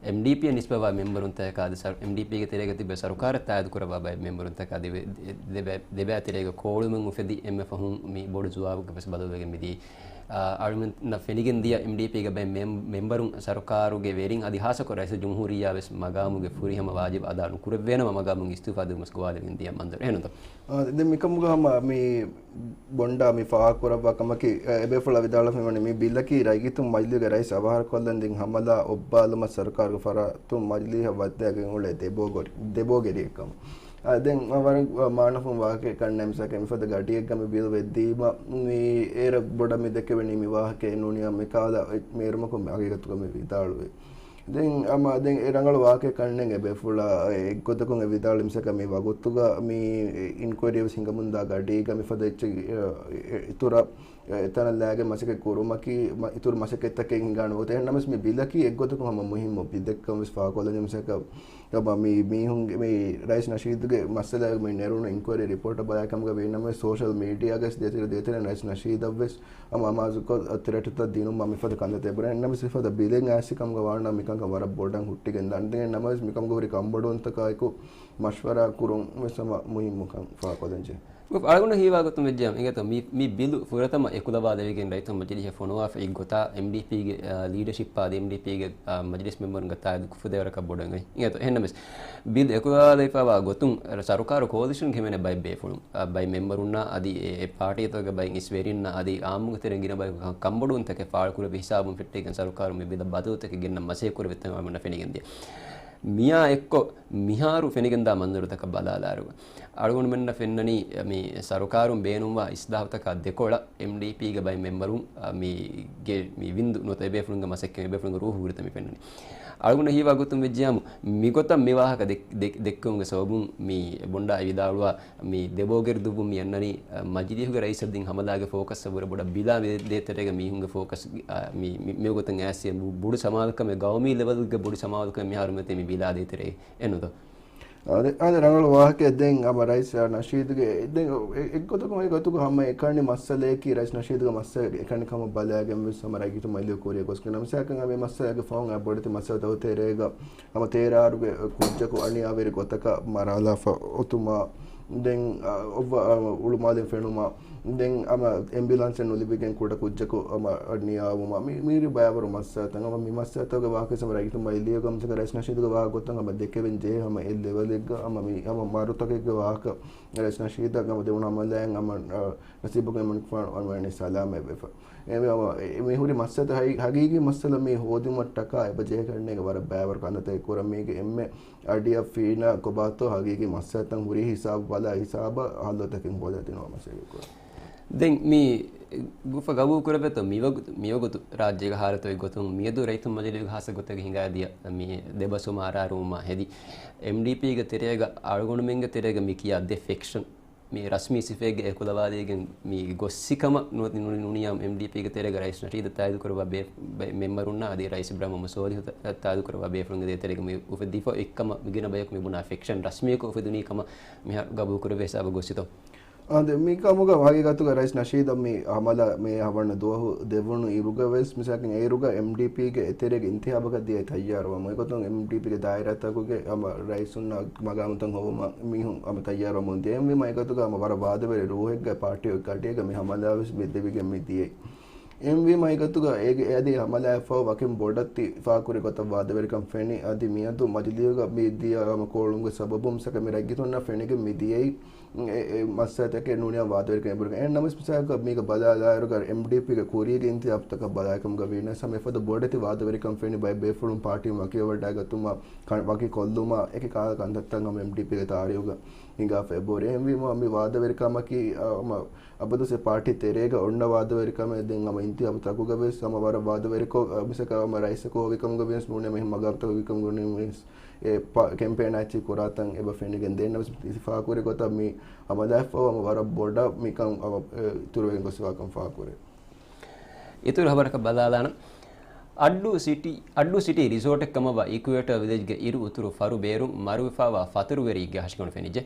އެމްޑީޕީއަށް ނިސްބަތްވާ މެމްބަރުންތަކާ އަދި ސަރު-، އެމްޑީޕީގެ ތެރޭގަ ތިބެ ސަރުކާރަށް ތާއީދު ކުރައްވާ ބައެއް މެމްބަރުންތަކާ ދެބެ-، ދެ-، ދެބެ-، ދެބައި ތެރޭގަ ކޯޅުމެއް އުފެދި އެންމެ ފަހުން މި ބޮޑު ޖުވާބަކަށް ވެސް ބަދަލުވެގެން މިދިޔައީ. އާ، އަޅުގަނޑަށް ފެނިގެން ދިޔަ އެމްޑީޕީގެ ބައެއް މެމް-، މެމްބަރުން ސަރުކާރުގެ ވެރިން އަދި ހާއްސަކޮށް ރައީސުލްޖުމްހޫރިއްޔާ ވެސް މަގާމުގެ ފުރިހަމަ ވާޖިބު އަދާ ނުކުރެއްވޭނަމަ މަގާމުން އިސްތިއުފާ ދެއްވުމަށް ގޮވާލެވިގެން ދިޔަ މަންޒަރު އެހެންތަ؟ އާ، ދެން މިކަމުގަ ހަމަ މި ބޮންޑާ މި ފާހަގަކުރައްވާ ކަމަކީ، އެ، އެބޭފުޅާ ވިދާޅުވެފައިވަނީ މި ބިލަކީ ރައްޔިތުން މަޖިލީހުގެ ރައީސް އަވަހާރަކޮށްލަން ދިން ހަމަލާ އޮއްބާލުމަށް ސަރުކާރުގެ ފަރާތުން މަޖިލީހަށް ވައްދާގެން އުޅޭ ދެބޯގޮ-، ދެބޯގެރިއެއްކަމަށް. އާ، ދެން ވަރަށް މާނަފުން ވާހަކައެއް ކަންނޭނގެ މިސާލަކަށް މިފަދަ ގަޑިއެއްގަ މި ބިލް ވެއްދީމަ، މި އޭރަށް ބޮޑަށް މި ދެކެވެނީ މި ވާހަކައެއް ނޫނީ މިކަހަލަ މޭރުމަކުން މި ހަގީގަތުގަ މި ވިދާޅުވޭ. ދެން އަމަ ދެން އެ ރަނގަޅު ވާހަކައެއް ކަންނޭނގެ ބޭފުޅާ އެއްގޮތަކުން އެ ވިދާޅު މިސަކަ މި ވަގުތުގަ މި އިންކުއަރީ ވެސް ހިނގަމުންދާ ގަޑީގަ މިފަދަ އެއްޗެއް އިތުރަށް އެތަނަށް ލާގެން މަސައްކަތް ކުރުމަކީ އިތުރު މަސައްކަތްތަކެއް ހިނގާނެ ވަގުތެއް. އެހެންނަމަވެސް މި ބިލަކީ އެއްގޮތަކުން ހަމަ މުހިއްމު ބިލެއްކަން ވެސް ފާކޮށްލަން މިސަކަ މި މީހުންގެ މި ރައީސް ނަޝީދުގެ މައްސަލައަށް މި ނެރުނު އިންކުއަރީ ރިޕޯޓަށް ބަލާ ކަމުގަ ވީނަމަވެސް ސޯޝަލް މީޑިއާގަސް ދޭތެރެ ދޭތެރެ ރައީސް ނަޝީދަށްވެސް ހަމަ އަމާޒުކޮށް ތްރެޓްތައް ދިނުމާ މިފަދަ ކަންތައްތައް ބުނެ. އެހެންނަމަވެސް މިފަދަ ބިލެއް އައިސް ކަމުގަ ވާނަމަ މިކަންކަން ވަރަށް ބޮޑަށް ހުއްޓިގެން ދާނެ. އެހެންނަމަވެސް މިކަމުގަ ހުރި ކަންބޮޑުވުންތަކާއެކު މަޝްވަރާ ކުރުން ވެސް ހަމަ މުހިއްމުކަން ފާކޮށްލަންޖެހޭ. އަޅުގަނޑަށް ހީވާ ގޮތުން ވެއްޖެއްޔާ އިނގޭތޯ މި، މި ބިލު ފުރަތަމަ އެކުލަވާލެވިގެން ރައްޔިތުން މަޖިލީހަށް ފޮނުވާފައި ގޮތާ އެމްޑީޕީގެ، އާ، ލީޑަޝިޕާ އަދި އެމްޑީޕީގެ، އާ، މަޖިލިސް މެމްބަރުން ގަތާ ގުފުދޭވަރަކަށް ބޮޑު އެނގޭ. އިނގޭތޯ އެހެންނަމަވެސް ބިލް އެކުލަވާލެވިފައިވާ ގޮތުން ސަރުކާރު ކޯލިޝަންގެ ހިމެނޭ ބައެއް ބޭފުޅުން، އާ، ބައެއް މެމްބަރުންނާ އަދި އެ، އެ ޕާޓީތަކުގެ ބައެއް އިސް ވެރިންނާ އަދި އާއްމުގެ ތެރެއިން ގިނަ ބަޔަކު ކަންބޮޑުވުންތަކެއް ފާޅުކުރެއްވި ހިސާބުން ފެއްޓިގެން ސަރުކާރުން މި ބިލަށް ބަދަލުތަކެއް ގެންނަން މަސައްކަތް ކުރެވިފައިވާ މަންނަ ފެނިގެންދިޔަ. މިއާ އެއްކޮށް މިހާރު ފެނިގެންދާ މަންޒަރުތަކަށް ބަލާލާއިރު، އަޅުގަނޑުމެންނަށް ފެންނަނީ މި ސަރުކާރުން ބޭނުންވާ އިސްލާހުތަކާ ދެކޮޅަށް އެމްޑީޕީގެ ބައެއް މެމްބަރުން، އަ، މީގެ މި ވިންދު ނުވަތަ އެބޭފުޅުންގެ މަސައްކަތް އެބޭފުޅުންގެ ރޫހު ހުރިތަ މި ފެންނަނީ. އަޅުގަނޑަށް ހީވާ ގޮތުން ވެއްޖިޔާމު، މިގޮތަށް މި ވާހަކަ ދެއް-، ދެއް-، ދެއްކެވުމުގެ ސަބަބުން މި ބޮންޑާ އެ ވިދާޅުވާ މި ދެބޯގެރި ދުއްވުން މި އަންނަނީ، އަ، މަޖިލީހުގެ ރައީސަށް ދިން ހަމަލާގެ ފޯކަސް ވުރެ ބޮޑަށް ބިލާ ދޭތެރޭގަ މީހުންގެ ފޯކަސް، އަ، މި، މި، މިވަގުތަށް އައިސް ބު-، ބޮޑު ސަމާލުކަމެއް ގައުމީ ލެވެލްގެ ބޮޑު ސަމާލުކަމެއް މިހާރު މިއޮތީ މި ބިލާ ދޭތެރޭ އެނުދޯ؟ އާދެ، އާދެ، ރަނގަޅު ވާހަކައެއް. ދެން އަމަ ރައީސް ނަޝީދުގެ ދެން އެ-، އެއްގޮތަކުން އެ ގޮތުގަ ހަމަ އެކަނި މައްސަލަޔަކީ ރައީސް ނަޝީދުގެ މައްސަލަ އެކަނި ކަމަށް ބަލާގެން ވެސް ހަމަ ރައްޔިތު މައިލިއު ކުރިޔަށް ގޮސްގެން މިސާކަށް އަމި މައްސަލަގެ ފަހުން އަ ބޮޑެތި މައްސަލަތަކު ތެރޭގަ ހަމަ ތޭރާރުގެ ކުއްޖަކު އަނިޔާވެރި ގޮތަކަށް މަރާލާފަ އޮތުމާ، ދެން، އަ، އޮއްވަ، އަ، އުޅުމާލެން ފެނުމާ، ދެން އަމަ އެމްބިއުލާންސެއް ނުލިބިގެން ކުޑަ ކުއްޖަކު އަމަ ނިޔާވުމާ، މި، މިހިރި ބައިވަރު މައްސަލަތައް. އަމަ މި މައްސަލަތަކުގެ ވާހަކަ ސަމަ ރައްޔިތު މައިލީގަ މިސާކަށް ރައީސް ނަޝީދުގެ ވާހަކަ ގޮތަށް އަމަ ދެކެވެން ޖެހޭ ހަމަ އެ ލެވެލެއްގަ އަމަ މި ހަމަ މަރުތަކެއްގެ ވާހަކަ ރައީސް ނަޝީދަށް އަމަ ދެވުނު ހަމަލާއިން އަމަ، އަ، ނަސީބުގެ އެމަނިކުފާނު އަންވަނީ ސަލާމަތްވެފަ. އެ މި ހުރި މައްސަލަތައް ހަގީ-، ހަގީގީ މައްސަލަ މި ހޯދުމަށްޓަކާ އެބަ ޖެހޭ ކަންނޭނގެ ވަރަށް ބައިވަރު ކަންތައްތަކެއް ކުރަން މީގެ އެންމެ އަޑިއަށް ފީނާ ކޮބާތޯ ހަގީގީ މައްސަލަތައް ހުރި ހިސާބު ބަލާ ހިސާބަށް ހައްލުތަކެއް ހޯދާދިނުމަށް މަސައްކަތް ކުރަން. ދެން މި ގުފަ ގަބޫލު ކުރެވޭތޯ މިވަގުތު، މިވަގުތު ރާއްޖޭގެ ހާލަތުގެ ގޮތުން މިއަދު ރައްޔިތު މަޖިލީހުގެ ހާއްސަ ގޮތަކަށް ހިނގާދިޔަ މި ދެބަސްވުމާ އަރާރުވުމާ ހެދި އެމްޑީޕީގެ ތެރޭގަ އަޅުގަނޑުމެންގެ ތެރޭގަ މި ކިޔާ ދެ ފެކްޝަން މި ރަސްމީ ސިފައެއްގަ އެކުލަވާލީގެން މި ގޮއްސިކަމަށް ނު-، ނު-، ނުނިޔާ އެމްޑީޕީގެ ތެރޭގަ ރައީސް ނަޝީދަށް ތާއީދު ކުރައްވާ ބޭ-، ބޭ-، މެމްބަރުންނާ އަދި ރައީސް އިބްރާހިމް މުހައްމަދު ސޯލިހު ތާ-، ތާއީދު ކުރައްވާ ބޭފުޅުންގެ ދޭތެރޭގަ މި އުފެދިފަ އޮތްކަމަށް ގިނަ ބަޔަކު މި ބުނާ ފެކްޝަން ރަސްމީކޮށް އުފެދުނީ ކަމަށް މިހާރު ގަބޫލު ކުރެވޭ ހިސާބަށް ގޮއްސިތޯ؟ އާދެ، މި ކަމުގަ ހަގީގަތުގަ ރައީސް ނަޝީދަށް މި ހަމަލާ މި ހަވަނަ ދުވަހު ދެވުނު އިރުގަ ވެސް މިސާކަށް އޭރުގަ އެމްޑީޕީގެ އެތެރޭގެ އިންތިހާބަކަށް ދިޔައީ ތައްޔާރުވަމުން. އެގޮތުން އެމްޑީޕީގެ ދާއިރާތަކުގެ ހަމަ ރައީސުންނާ މަގާމުތައް ހޮވުމަށް މީހުން ހަމަ ތައްޔާރުވަމުން ދިޔަ. އެހެންވީމަ އެގޮތުގަ ހަމަ ވަރަށް ވާދަވެރި ރޫހެއްގަ ޕާޓީ ގަޑިއެއްގަ މި ހަމަލާ ވެސް މި ދެވިގެން މި ދިޔައީ. އެހެންވީމަ އެގޮތުގަ އޭގެ އަދި ހަމަލާއަށްފަހު ވަކިން ބޮޑަށް ތި ފާކުރި ގޮތަށް ވާދަވެރިކަން ފެނި. އަދި މިއަދު މަޖިލީހުގަ މި ދިޔަ ހަމަ ކޯޅުންގެ ސަބަބުން މިސާކަށް މި ރައްޔިތުންނަށް ފެނިގެން މި ދިޔައީ އެ، އެ މައްސަލަތަކެއް ނޫނިޔާ ވާދަވެރިކަން އެބުރިގެން. އެހެން ނަމަވެސް މިސާލަކަށް މީގަ ބަލާލާއިރުގަ އެމްޑީޕީގެ ކުރީގެ އިންތިހާބުތަކަށް ބަލާކަމުގަ ވީނަސް ހަމަ އެފަދަ ބޮޑެތި ވާދަވެރިކަން ފެނި ބައެއް ބޭފުޅުން ޕާޓީން ވަކިވެވަޑައިގަތުމަށް ކަން-، ވަކި ކޮށްލުމަށް އެކި ކާ-، ކަންތައްތައް ހަމަ އެމްޑީޕީގެ ތާރީހުގަ ހިނގާފަ އެބުރި. އެހެންވީމަ މި ވާދަވެރިކަމަކީ، އަ، ހަމަ އަބަދުސް އެ ޕާޓީ ތެރޭގަ އޮންނަ ވާދަވެރިކަމެއް. ދެން ހަމަ އިންތިހާބުތަކުގަ ވެސް ހަމަ ވަރަށް ވާދަވެރިކޮށް، އަ، މިސާކަށް ހަމަ ރައީސަކު ހޮވިކަމުގަ ވެސް ނޫނޭ މި މަގާމްތަކު ހޮވިކަމުގަ ވެސް އެ ޕާ-، ކެމްޕޭން އެއްޗެއް ކުރާތަން އެބަ ފެނިގެން ދޭން ނަމަވެސް ފާކުރި ގޮތަށް މި ހަމަލާއަށްފަހު ހަމަ ވަރަށް ބޮޑަށް މިކަން ހަމަ، އެ، އިތުރުވެގެން ގޮސްފަވާކަން ފާކުރޭ. އިތުރު ހަބަރަކަށް ބަލާލާނަން. އައްޑޫ ސިޓީ، އައްޑޫ ސިޓީ ރިސޯޓެއް ކަމަށްވާ އީކުއޭޓާ ވިލެޖްގެ އިރު އުތުރު ފަރު ބޭރުން މަރުވެފައިވާ ފަތުރުވެރިއެއްގެ ހަށިގަނޑު ފެނިއްޖެ.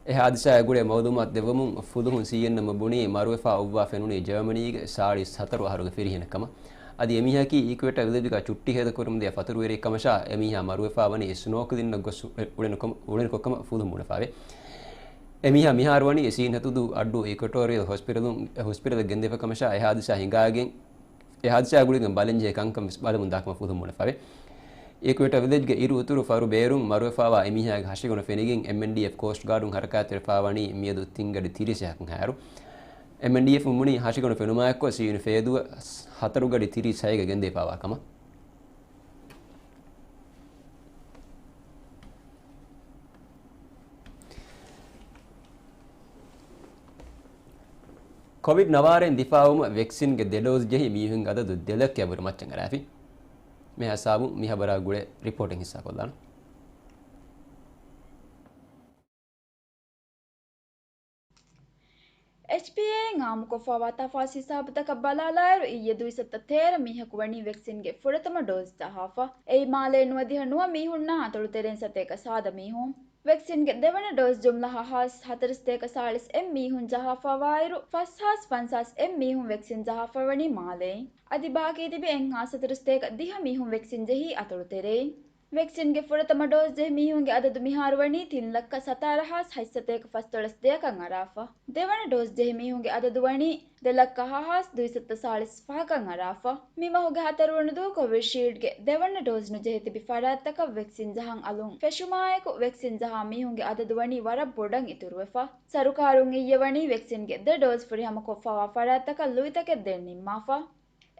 އެ ހާދިސާއާ ގުޅޭ މައުލޫމާތު ދެއްވަމުން ފުލުހުން ސީއެންއެމް ބުނީ މަރުވެފަ އޮއްވާ ފެނުނީ ޖަރމަނީގެ ސާޅީސް ހަތަރު އަހަރުގެ ފިރިހެނެއް ކަމަށް. އަދި އެމީހަކީ އީކުއޭޓާ ވިލެޖްގަ ޗުއްޓި ހޭދަކުރަމުންދިޔަ ފަތުރުވެރިއެއް ކަމަށާ، އެމީހާ މަރުވެފާ ވަނީ ސްނޯކްލިންއަށް ގޮސް އުޅެނިކޮ-، އުޅެނިކޮށްކަމަށް ފުލުހުން ބުނެފާވޭ. އެމީހާ މިހާރު ވަނީ ސީން ހަތުދޫ އައްޑޫ އީކުއެޓޯރިއަލް ހޮސްޕިޓަލުން، ހޮސްޕިޓަލަށް ގެންދެވިފަ ކަމަށާ، އެ ހާދިސާ ހިނގާގެން، އެ ހާދިސާ ގުޅިގެން ބަލަންޖެހޭ ކަންކަން ވެސް ބަލަމުން ދާކަމަށް ފުލުހުން ބުނެފާވޭ. އީކުއޭޓާ ވިލެޖްގެ އިރު އުތުރު ފަރު ބޭރުން މަރުވެފާވާ އެމީހާގެ ހަށިގަނޑު ފެނިގެން އެމްއެންޑީއެފް ކޯސްޓް ގާޑުން ހަރަކާތްތެރިވެފާ ވަނީ މިއަދު ތިންގަޑި ތިރީސް އެހަކުން ހައިރު. އެމްއެންޑީއެފް ބުނީ ހަށިގަނޑު ފެނުމާއެއްކޮށް ސީއެން ފޭދުވެ ހަތަރުގަޑި ތިރީސް ހައިގަ ގެންދެވިފާވާ ކަމަށް. ކޮވިޑް ނަވާރައިން ދިފާއުވުމަށް ވެކްސިންގެ ދެ ޑޯޒް ޖެހި މީހުންގެ އަދަދު ދެ ލައްކައަށްވުރެ މައްޗަށް އަރާފި. މިހިސާބުން މި ހަބަރާ ގުޅޭ ރިޕޯޓެއް ހިއްސާކޮށްލާނަން. އެޗްޕީއޭއިން އާއްމުކޮށްފައިވާ ތަފާސް ހިސާބުތަކަށް ބަލާލާއިރު، އިއްޔެ ދުއިސައްތަ ތޭރަ މީހަކު ވަނީ ވެކްސިންގެ ފުރަތަމަ ޑޯޒް ޖަހާފަ. އެއީ މާލޭ ނުވަދިހަ ނުވަ މީހުންނާ އަތޮޅު ތެރެއިން ސަތޭކަ ސާދަ މީހުން. ވެކްސިންގެ ދެވަނަ ޑޯޒް ޖުމްލަ ހަ ހާސް ހަތަރުސަތޭކަ ސާޅީސް އެއް މީހުން ޖަހާފަވާއިރު، ފަސް ހާސް ފަންސާސް އެއް މީހުން ވެކްސިން ޖަހާފަވަނީ މާލޭއިން. އަދި ބާކީ ތިބި އެއް ހާސް ހަތަރުސަތޭކަ ދިހަ މީހުން ވެކްސިން ޖެހީ އަތޮޅު ތެރެއިން. ވެކްސިންގެ ފުރަތަމަ ޑޯޒް ޖެހި މީހުންގެ އަދަދު މިހާރު ވަނީ ތިން ލައްކަ ސަތާރަ ހާސް ހަތްސަތޭކަ ފަސްދޮޅަސް ދެއަކަށް އަރާފަ. ދެވަނަ ޑޯޒް ޖެހި މީހުންގެ އަދަދު ވަނީ ދެ ލައްކަ ހަ ހާސް ދުއިސައްތަ ސާޅީސް ފަހަކަށް އަރާފަ. މި މަހުގެ ހަތަރުވަނަ ދުވަހު ކޮވިޝީލްޑްގެ ދެވަނަ ޑޯޒް ނުޖެހި ތިބި ފަރާތްތަކަށް ވެކްސިން ޖަހަން އަލުން ފެށުމާއެކު، ވެކްސިން ޖަހާ މީހުންގެ އަދަދު ވަނީ ވަރަށް ބޮޑަށް އިތުރުވެފަ. ސަރުކާރުން އިއްޔެ ވަނީ ވެކްސިންގެ ދެ ޑޯޒް ފުރިހަމަ ކޮށްފަވާ ފަރާތްތަކަށް ލުއިތަކެއް ދޭން ނިންމާފަ.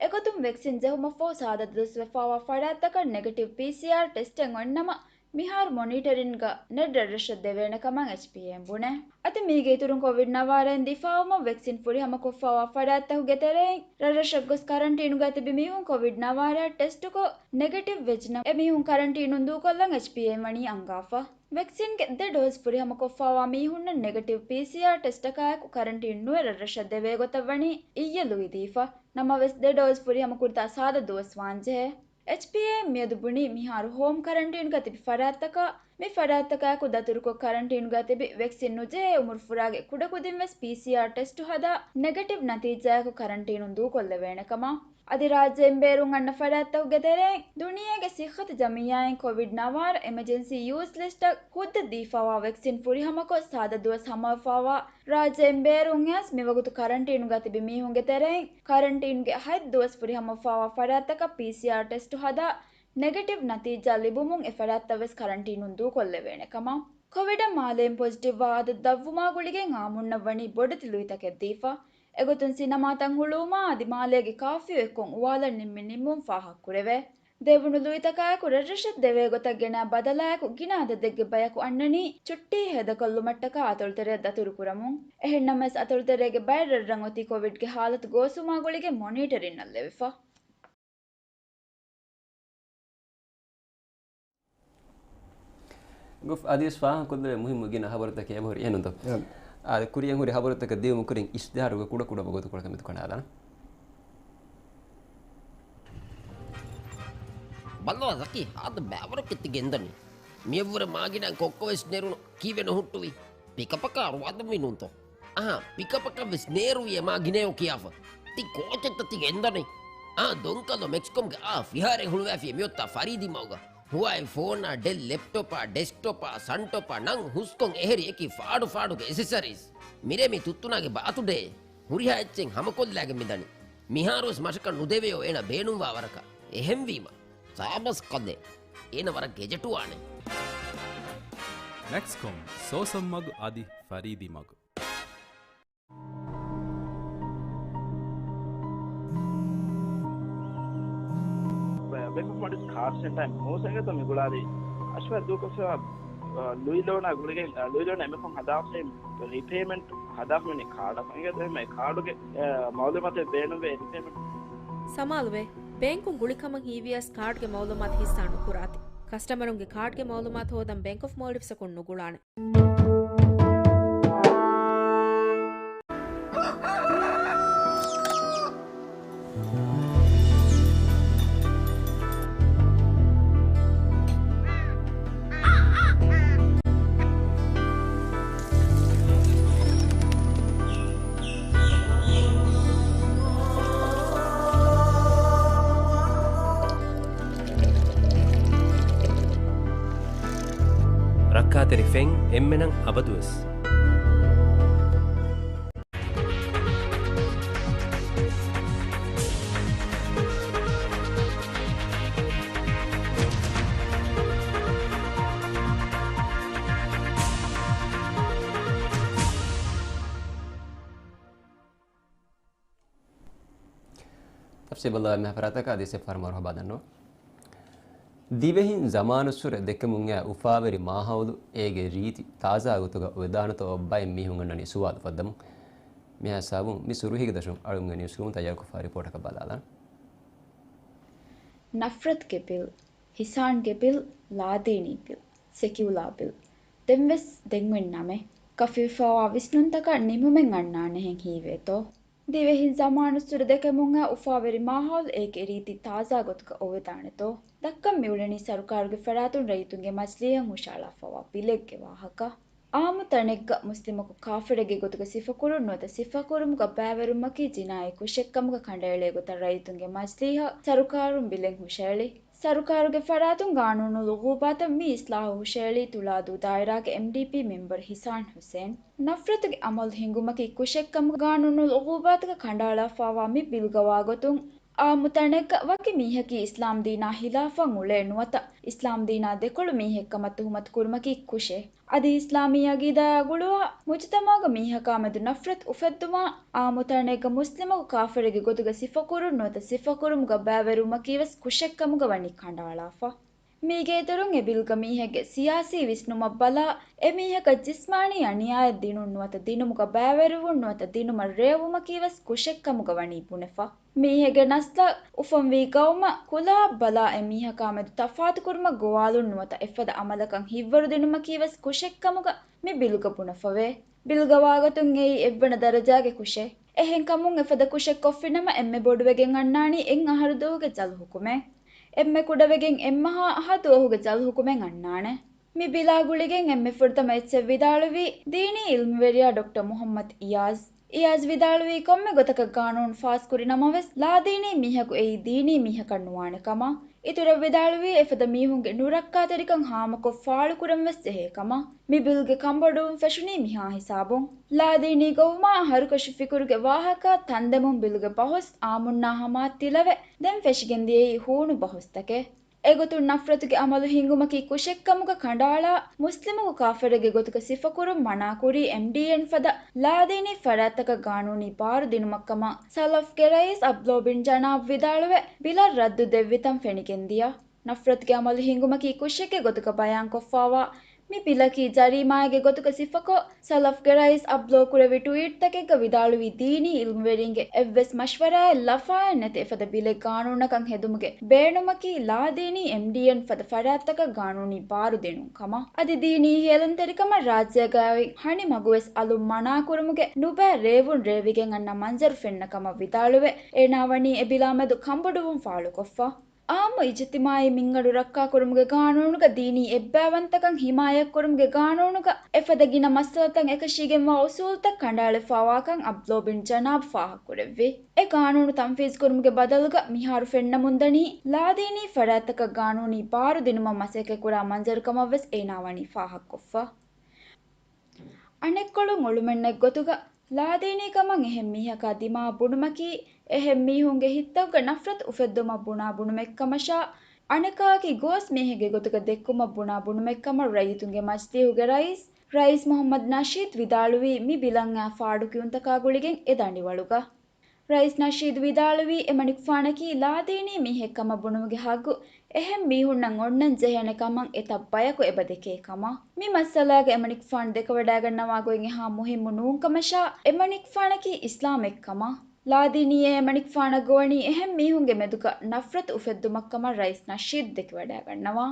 އެގޮތުން ވެކްސިން ޖެހުމަށްފަހު ސާދަ ދުވަސް ވެފަވާ ފަރާތްތަކަށް ނެގެޓިވް ޕީސީއާރް ޓެސްޓެއް އޮންނަމަ، މިހާރު މޮނީޓަރިންގ ނެޓް ރަށްރަށަށް ދެވޭނެ ކަމަށް އެޗްޕީއޭއިން ބުނޭ. އަދި މީގެ އިތުރުން ކޮވިޑް ނަވާރައިން ދިފާއުވުމަށް ވެކްސިން ފުރިހަމަ ކޮށްފަވާ ފަރާތްތަކުގެ ތެރެއިން ރަށްރަށަށް ގޮސް ކަރަންޓީނުގަ ތިބި މީހުން ކޮވިޑް ނަވާރަ ޓެސްޓުކޮށް ނެގެޓިވް ވެއްޖިނަމަ، އެމީހުން ކަރަންޓީނުން ދޫކޮށްލަން އެޗްޕީއޭއިން ވަނީ އަންގާފަ. ވެކްސިންގެ ދެ ޑޯޒް ފުރިހަމަ ކޮށްފަވާ މީހުންނަށް ނެގެޓިވް ޕީސީއާރް ޓެސްޓަކާއެކު ކަރަންޓީން ނުވެ ރަށްރަށަށް ދެވޭ ގޮތަށް ވަނީ އިއްޔެ ލުއިދީފަ. ނަމަވެސް، ދެ ޑޯޒް ފުރިހަމަ ކުރިތާ ސާދަ ދުވަސް ވާންޖެހޭ. އެޗްޕީއޭއިން މިއަދު ބުނީ، މިހާރު ހޯމް ކަރަންޓީނުގަ ތިބި ފަރާތްތަކާ، މި ފަރާތްތަކާއެކު ދަތުރުކޮށް ކަރަންޓީނުގަ ތިބި ވެކްސިން ނުޖެހޭ އުމުރުފުރާގެ ކުޑަކުދިންވެސް ޕީސީއާރް ޓެސްޓު ހަދާ ނެގެޓިވް ނަތީޖާއެކު ކަރަންޓީނުން ދޫކޮށްލެވޭނެ ކަމަށް. އަދި ރާއްޖެއިން ބޭރުން އަންނަ ފަރާތްތަކުގެ ތެރެއިން ދުނިޔޭގެ ސިއްހަތު ޖަމިއްޔާއިން ކޮވިޑް ނަވާރަ އެމަޖެންސީ ޔޫސް ލިސްޓަށް ހުއްދަ ދީފަވާ ވެކްސިން ފުރިހަމަކޮށް ސާދަ ދުވަސް ހަމަވެފަވާ ރާއްޖެއިން ބޭރުން އައިސް މިވަގުތު ކަރަންޓީނުގަ ތިބި މީހުންގެ ތެރެއިން ކަރަންޓީނުގެ ހަތް ދުވަސް ފުރިހަމަވެފަވާ ފަރާތްތަކަށް ޕީސީއާރް ޓެސްޓު ހަދާ ނެގެޓިވް ނަތީޖާ ލިބުމުން އެ ފަރާތްތައް ވެސް ކަރަންޓީނުން ދޫކޮށްލެވޭނެ ކަމަށް. ކޮވިޑަށް މާލޭން ޕޮޒިޓިވްވާ އަދަދު ދަށްވުމާ ގުޅިގެން އާއްމުންނަށް ވަނީ ބޮޑެތި ލުއިތަކެއް ދީފަ. އެގޮތުން ސިނަމާތައް ހުޅުވުމާ އަދި މާލޭގެ ކާފިއު އެއްކޮށް އުވާލަން ނިންމި ނިންމުން ފާހަގަކުރެވޭ. ދެވުނު ލުއިތަކާއެކު ރަށްރަށަށް ދެވޭ ގޮތަށް ގެނައި ބަދަލާއެކު ގިނަ އަދަދެއްގެ ބަޔަކު އަންނަނީ ޗުއްޓީ ހޭދަކޮށްލުމަށްޓަކާ އަތޮޅުތެރެއަށް ދަތުރުކުރަމުން. އެހެންނަމަވެސް، އަތޮޅުތެރޭގެ ބައެއް ރަށްރަށް އޮތީ ކޮވިޑްގެ ހާލަތު ގޯސްވުމާ ގުޅިގެން މޮނީޓަރިންނަށް ލެވިފަ. ގުފް އަދިވެސް ފާހަގަކޮށްލެވޭ މުހިއްމު ގިނަ ހަބަރުތަކެއް އެބަހުރި އެހެންތޯ؟ އާދެ، ކުރިއަށް ހުރި ހަބަރުތަކަށް ދިޔުމު ކުރިން އިޝްތިހާރުގެ ކުޑަކުޑަ ވަގުތުކޮޅަކަށް މިތު ކަނޑާލާނަން. ބައްލަވާ ޒަކީ، ހާދަ ބައިވަރަކަށް ތި ގެންދަނީ. މިއަށްވުރެ މާގިނަ ކޮއްކޮވެސް ނެރުނު ކީއްވެ ނުހުއްޓުވީ؟ ޕިކަޕަކާ ރުވާދަންވީ ނޫންތޯ؟ އަހާ، ޕިކަޕަކަށް ވެސް ނޭރުވި އެ މާގިނަޔޯ ކިޔާފަ. ތި ކޯޗެއްތަ ތި ގެންދަނީ؟ އާ، ދޮންކަލޯ މެކްސްކޮމްގެ އާ ފިހާރައެއް ހުޅުވާފި މިއޮތާ ފަރީދީ މަގުގަ. ހުވާއި ފޯނާ، ޑެލް ލެޕްޓޮޕާ، ޑެސްކްޓޮޕާ، ސަންޓޮޕާ ނަން ހުސްކޮން އެހެރި އެކި ފާޑު ފާޑުގެ އެސެސަރީސް. މިރޭ މި ތުއްތުނާގެ ބާތުޑޭ. ހުރިހާ އެއްޗެއް ހަމަކޮށްލާގެން މިދަނީ. މިހާރުވެސް މަށަކަށް ނުދެވެޔޯ އޭނަ ބޭނުންވާ ވަރަކަށް. އެހެންވީމަ، ސާބަސް ކަލޭ. އޭނަ ވަރަށް ގެޖެޓުވާނެ. މެކްސްކޮމް، ސޯސަން މަގު އަދި ފަރީދީ މަގު. ބޭންކް އޮފް މޯލްޑިވްސް ކާޑް ސެންޓަރ މޫސައިގެތަ މި ގުޅާލީ. އަޝްފާ ދޫކޮށްފައިވާ، އަ، ލުއި ލޯނާ ގުޅިގެން، އަ، ލުއި ލޯނާ އެންމެ ފަހުން ހަދާފައި ރީޕޭމަންޓް ހަދާފަ މި ކާޑަކު އިނގޭތޯ އެހެންމެ ކާޑުގެ، އަ، މައުލޫމާތެއް ބޭނުންވޭ ރީޕޭމަންޓް. ސަމާލުވޭ، ބޭންކުން ގުޅިކަމަށް ހީވިޔަސް ކާޑްގެ މައުލޫމާތު ހިއްސާ ނުކުރާތި. ކަސްޓަމަރުންގެ ކާޑްގެ މައުލޫމާތު ހޯދަން ބޭންކް އޮފް މޯލްޑިވްސްއަކުން ނުގުޅާނެ. ރައްކާތެރި ފެން އެންމެނަށް އަބަދުވެސް. ތަފްސީލް ބައްލަވާ މި ހަފަރާތަކަށް އަދި އެއްފަހަރު މަރުހަބާ ދަންނަވަން. ދިވެހިން ޒަމާނުއްސުރެ ދެކެމުން އައި އުފާވެރި މާހައުލު އޭގެ ރީތި ތާޒާ ގޮތުގަ އޮވެދާނެތޯ ބައެއް މީހުން އަންނަނީ ސުވާލު ފައްދަމުން. މިހާ ހިސާބުން މި ސުރުހީގެ ދަށުން އަޅުގަނޑުގެ ނިއުސްރޫމުން ތައްޔާރުކޮށްފައި ރިޕޯޓަކަށް ބަލާލަން. ނަފްރަތުގެ ބިލް، ހިސާންގެ ބިލް، ލާދީނީ ބިލް، ސެކިއުލާ ބިލް، ދެންވެސް ދެން އޮތް ނަމެއް. ކަފީފައިވާ ވިސްނުންތަކަށް ނިމުމެއް އަންނާނެހެން ހީވޭތޯ؟ ދިވެހިން ޒަމާނުއްސުރެ ދެކެމުން އައި އުފާވެރި މާހައުލު އޭގެ ރީތި ތާޒާ ގޮތުގަ އޮވެދާނެތޯ؟ ދައްކަން މިއުޅެނީ ސަރުކާރުގެ ފަރާތުން ރައްޔިތުންގެ މަޖިލީހަށް ހުށައަޅާފައިވާ ބިލެއްގެ ވާހަކަ. އާއްމު ތަނެއްގަ މުސްލިމަކު ކާފަރެއްގެ ގޮތުގަ ސިފަކުރުން ނުވަތަ ސިފަކުރުމުގަ ބައިވެރުމަކީ ޖިނާއީ ކުށެއްކަމުގަ ކަނޑައެޅޭ ގޮތަށް ރައްޔިތުންގެ މަޖިލީހަށް ސަރުކާރުން ބިލެއް ހުށައެޅި. ސަރުކާރުގެ ފަރާތުން ގާނޫނުލް އުގޫބާތަށް މި އިސްލާހު ހުށައެޅީ ތުޅާދޫ ދާއިރާގެ އެމްޑީޕީ މެމްބަރު ހިސާން ހުސެން. ނަފްރަތުގެ އަމަލު ހިނގުމަކީ ކުށެއްކަމުގަ ގާނޫނުލް އުގޫބާތުގަ ކަނޑައަޅާފައިވާ މި ބިލްގަ ވާގޮތުން، އާއްމު ތަނެއްގަ ވަކި މީހަކީ އިސްލާމް ދީނާ ހިލާފަށް އުޅޭ ނުވަތަ އިސްލާމް ދީނާ ދެކޮޅު މީހެއްކަމަށް ތުހުމަތު ކުރުމަކީ ކުށެއް. އަދި އިސްލާމީ އަގީދާއާ ގުޅުވާ މުޖުތަމަޢުގަ މީހަކާމެދު ނަފްރަތު އުފެއްދުމާ، އާއްމު ތަނެއްގަ މުސްލިމަކު ކާފަރެއްގެ ގޮތުގަ ސިފަކުރުން ނުވަތަ ސިފަކުރުމުގަ ބައިވެރިވުމަކީވެސް ކުށެއްކަމުގަ ވަނީ ކަނޑައަޅާފަ. މީގެ އިތުރުން އެ ބިލްގަ މީހެއްގެ ސިޔާސީ ވިސްނުމަށް ބަލާ، އެ މީހަކަށް ޖިސްމާނީ އަނިޔާއެއް ދިނުން ނުވަތަ ދިނުމުގަ ބައިވެރިވުން ނުވަތަ ދިނުމަށް ރޭވުމަކީވެސް ކުށެއްކަމުގަ ވަނީ ބުނެފަ. މީހެއްގެ ނަސްލަށް، އުފަންވީ ގައުމަށް، ކުލައަށް ބަލާ އެ މީހަކާމެދު ތަފާތުކުރުމަށް ގޮވާލުން ނުވަތަ އެފަދަ އަމަލަކަށް ހިތްވަރު ދިނުމަކީވެސް ކުށެއްކަމުގަ މި ބިލްގަ ބުނެފަވޭ. ބިލްގަ ވާގޮތުން އެއީ އެއްވަނަ ދަރަޖާގެ ކުށެއް. އެހެންކަމުން އެފަދަ ކުށެއް ކޮށްފިނަމަ އެންމެ ބޮޑުވެގެން އަންނާނީ އެއް އަހަރު ދުވަހުގެ ޖަލު ހުކުމެއް. އެންމެ ކުޑަވެގެން އެއްމަހާ އަހަ ދުވަހުގެ ޖަލު ހުކުމެއް އަންނާނެ. މި ބިލާ ގުޅިގެން އެންމެ ފުރަތަމަ އެއްޗެއް ވިދާޅުވީ ދީނީ އިލްމުވެރިޔާ ޑޮކްޓަރ މުޙައްމަދު އިޔާޒް. އިޔާޒް ވިދާޅުވީ ކޮންމެ ގޮތަކަށް ގާނޫނު ފާސްކުރި ނަމަވެސް ލާދީނީ މީހަކު އެއީ ދީނީ މީހަކަށް ނުވާނެ ކަމަށް. އިތުރަށް ވިދާޅުވީ އެފަދަ މީހުންގެ ނުރައްކާތެރިކަން ހާމަކޮށް ފާޅުކުރަން ވެސް ޖެހޭ ކަމަށް. މި ބިލްގެ ކަންބޮޑުވުން ފެށުނީ މިހާ ހިސާބުން. ލާދީނީ ގޮވުމާ ހަރުކަށި ފިކުރުގެ ވާހަކަ ތަންދެމުން ބިލްގެ ބަހުސް އާއްމުންނާ ހަމައަށް ތިލަވެ، ދެން ފެށިގެން ދިޔައީ ހޫނު ބަހުސްތަކެއް. އެގޮތުން ނަފްރަތުގެ އަމަލު ހިންގުމަކީ ކުށެއްކަމުގަ ކަނޑައަޅާ، މުސްލިމަކު ކާފަރެއްގެ ގޮތުގަ ސިފަކުރުން މަނާކުރީ އެމްޑީއެން ފަދަ ލާދީނީ ފަރާތްތަކަށް ގާނޫނީ ބާރު ދިނުމަށްކަމަށް ސަލަފްގެ ރައީސް އަބްލޯ ބިން ޖަނާބް ވިދާޅުވެ، ބިލަށް ރައްދު ދެއްވިތަން ފެނިގެންދިޔަ. ނަފްރަތުގެ އަމަލު ހިންގުމަކީ ކުށެއްގެ ގޮތުގަ ބަޔާންކޮށްފައިވާ މި ބިލަކީ ޖަރީމާއެއްގެ ގޮތުގަ ސިފަކޮށް، ސަލަފްގެ ރައީސް އަބްލޯ ކުރެއްވި ޓުވީޓްތަކެއްގަ ވިދާޅުވީ ދީނީ އިލްމުވެރިންގެ އެއްވެސް މަޝްވަރާއެއް ލަފާއެއް ނެތި އެފަދަ ބިލެއް ގާނޫނަކަށް ހެދުމުގެ ބޭނުމަކީ ލާދީނީ އެމްޑީއެން ފަދަ ފަރާތްތަކަށް ގާނޫނީ ބާރު ދިނުން ކަމަށް. އަދި ދީނީ ހޭލުންތެރިކަމަށް ރާއްޖޭގައި ހަނި މަގުވެސް އަލުން މަނާކުރުމުގެ ނުބައި ރޭވުން ރޭވިގެން އަންނަ މަންޒަރު ފެންނަ ކަމަށް ވިދާޅުވެ، އޭނާ ވަނީ އެ ބިލާމެދު ކަންބޮޑުވުން ފާޅުކޮށްފަ. އާއްމު އިޖުތިމާއީ މިންގަނޑު ރައްކާކުރުމުގެ ގާނޫނުގަ ދީނީ އެއްބައިވަންތަކަން ހިމާޔަތްކުރުމުގެ ގާނޫނުގަ އެފަދަ ގިނަ މައްސަލަތައް އެކަށީގެންވާ އުސޫލުތައް ކަނޑައަޅެފައިވާކަން އަބްލޯ ބިން ޖަނާބް ފާހަގަކުރެއްވި. އެ ގާނޫނު ތަންފީޒުކުރުމުގެ ބަދަލުގަ މިހާރު ފެންނަމުންދަނީ ލާދީނީ ފަރާތްތަކަށް ގާނޫނީ ބާރު ދިނުމަށް މަސައްކަތްކުރާ މަންޒަރުކަމަށްވެސް އޭނާ ވަނީ ފާހަގަކޮށްފަ. އަނެއްކޮޅުން އުޅުމެއްނެތް ގޮތުގަ، ލާދީނީ ކަމަށް އެހެން މީހަކާ ދިމާ ބުނުމަކީ، އެހެން މީހުންގެ ހިތްތަކުގަ ނަފްރަތު އުފެއްދުމަށް ބުނާ ބުނުމެއްކަމަށާ، އަނެކާއަކީ ގޯސް މީހެއްގެ ގޮތުގަ ދެއްކުމަށް ބުނާ ބުނުމެއްކަމަށް ރައްޔިތުންގެ މަޖިލީހުގެ ރައީސް، ރައީސް މުޙައްމަދު ނަޝީދު ވިދާޅުވީ މި ބިލަށް އައި ފާޑުކިޔުންތަކާ ގުޅިގެން އެ ދަނޑިވަޅުގަ. ރައީސް ނަޝީދު ވިދާޅުވީ، އެމަނިކުފާނަކީ ލާދީނީ މީހެއްކަމަށް ބުނުމުގެ ހައްގު އެހެން މީހުންނަށް އޮންނަން ޖެހޭނެ ކަމަށް އެތައް ބަޔަކު އެބަ ދެކޭ ކަމަށް. މި މައްސަލާގަ އެމަނިކުފާނު ދެކެވަޑައިގަންނަވާ ގޮތް އެހާ މުހިއްމު ނޫންކަމަށާ، އެމަނިކުފާނަކީ އިސްލާމެއްކަމަށް. ލާދީނީއޭ އެމަނިކުފާނަށް ގޮވަނީ އެހެން މީހުންގެ މެދުގަ ނަފްރަތު އުފެއްދުމަށްކަމަށް ރައީސް ނަޝީދު ދެކެވަޑައިގަންނަވާ.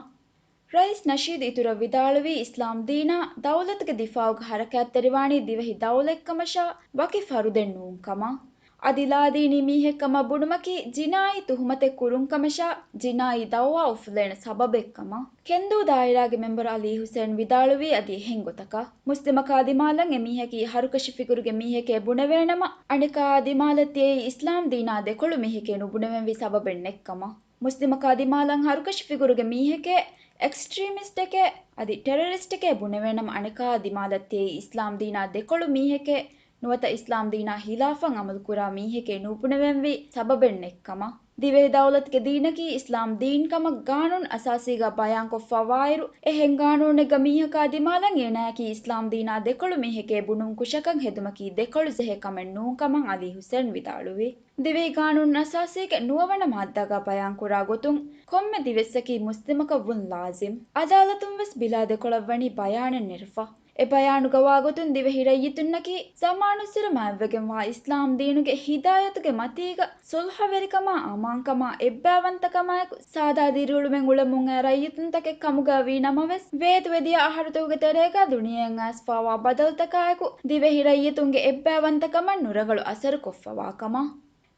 ރައީސް ނަޝީދު އިތުރަށް ވިދާޅުވީ، އިސްލާމް ދީނާ ދައުލަތުގެ ދިފާއުގަ ހަރަކާތްތެރިވާނީ ދިވެހި ދައުލަތްކަމަށާ ވަކި ފަރުދެއް ނޫންކަމަށް. އަދި ލާދީނީ މީހެއްކަމަށް ބުނުމަކީ ޖިނާއީ ތުހުމަތެއް ކުރުންކަމަށާ ޖިނާއީ ދައުވާ އުފުލޭނެ ސަބަބެއްކަމަށް. ކެންދޫ ދާއިރާގެ މެމްބަރު އަލީ ހުސެން ވިދާޅުވީ އަދި އެހެން ގޮތަކަށް. މުސްލިމަކާ ދިމާލަށް އެމީހަކީ ހަރުކަށި ފިކުރުގެ މީހެކޭ ބުނެވޭނަމަ، އަނެކާއާ ދިމާލަށް ތިޔައީ އިސްލާމް ދީނާ ދެކޮޅު މީހެކޭ ނުބުނެވެންވީ ސަބަބެއް ނެތްކަމަށް. މުސްލިމަކާ ދިމާލަށް ހަރުކަށި ފިކުރުގެ މީހެކޭ، އެކްސްޓްރީމިސްޓެކޭ، އަދި ޓެރަރިސްޓެކޭ ބުނެވޭނަމަ، އަނެކާ ދިމާލަށް ތިޔައީ އިސްލާމް ދީނާ ދެކޮޅު މީހެކޭ ނުވަތަ އިސްލާމް ދީނާ ހިލާފަށް އަމަލުކުރާ މީހެކޭ ނުބުނެވެންވީ ސަބަބެއް ނެތްކަމަށް. ދިވެހި ދައުލަތުގެ ދީނަކީ އިސްލާމް ދީން ކަމަށް ގާނޫނު އަސާސީގަ ބަޔާންކޮށްފައިވާއިރު، އެހެން ގާނޫނެއްގަ މީހަކާ ދިމާލަށް އޭނާއަކީ އިސްލާމް ދީނާ ދެކޮޅު މީހެކޭ ބުނުން ކުށަކަށް ހެދުމަކީ ދެކޮޅު ޖެހޭ ކަމެއް ނޫން ކަމަށް އަލީ ހުސެން ވިދާޅުވި. ދިވެހި ގާނޫނު އަސާސީގެ ނުވަވަނަ މާއްދާގަ ބަޔާންކުރާ ގޮތުން، ކޮންމެ ދިވެއްސަކީ މުސްލިމަކަށް ވުން ލާޒިމް. އަދާލަތުން ވެސް ބިލާ ދެކޮޅަށް ވަނީ ބަޔާނެއް ނެރެފަ. އެ ބަޔާނުގަ ވާގޮތުން ދިވެހި ރައްޔިތުންނަކީ ޒަމާނުއްސުރެ މާތްވެގެންވާ އިސްލާމް ދީނުގެ ހިދާޔަތުގެ މަތީގަ ސުލްހަވެރިކަމާ، އަމާންކަމާ، އެއްބައިވަންތަކަމާއެކު ސާދާ ދިރިއުޅުމެއް އުޅެމުން އައި ރައްޔިތުންތަކެއް ކަމުގަ ވީ ނަމަވެސް، ވޭތުވެދިޔަ އަހަރުތަކުގެ ތެރޭގަ ދުނިޔެއަށް އައިސްފާވާ ބަދަލުތަކާއެކު ދިވެހި ރައްޔިތުންގެ އެއްބައިވަންތަކަމަށް ނުރަގަޅު އަސަރު ކޮށްފަވާ ކަމަށް.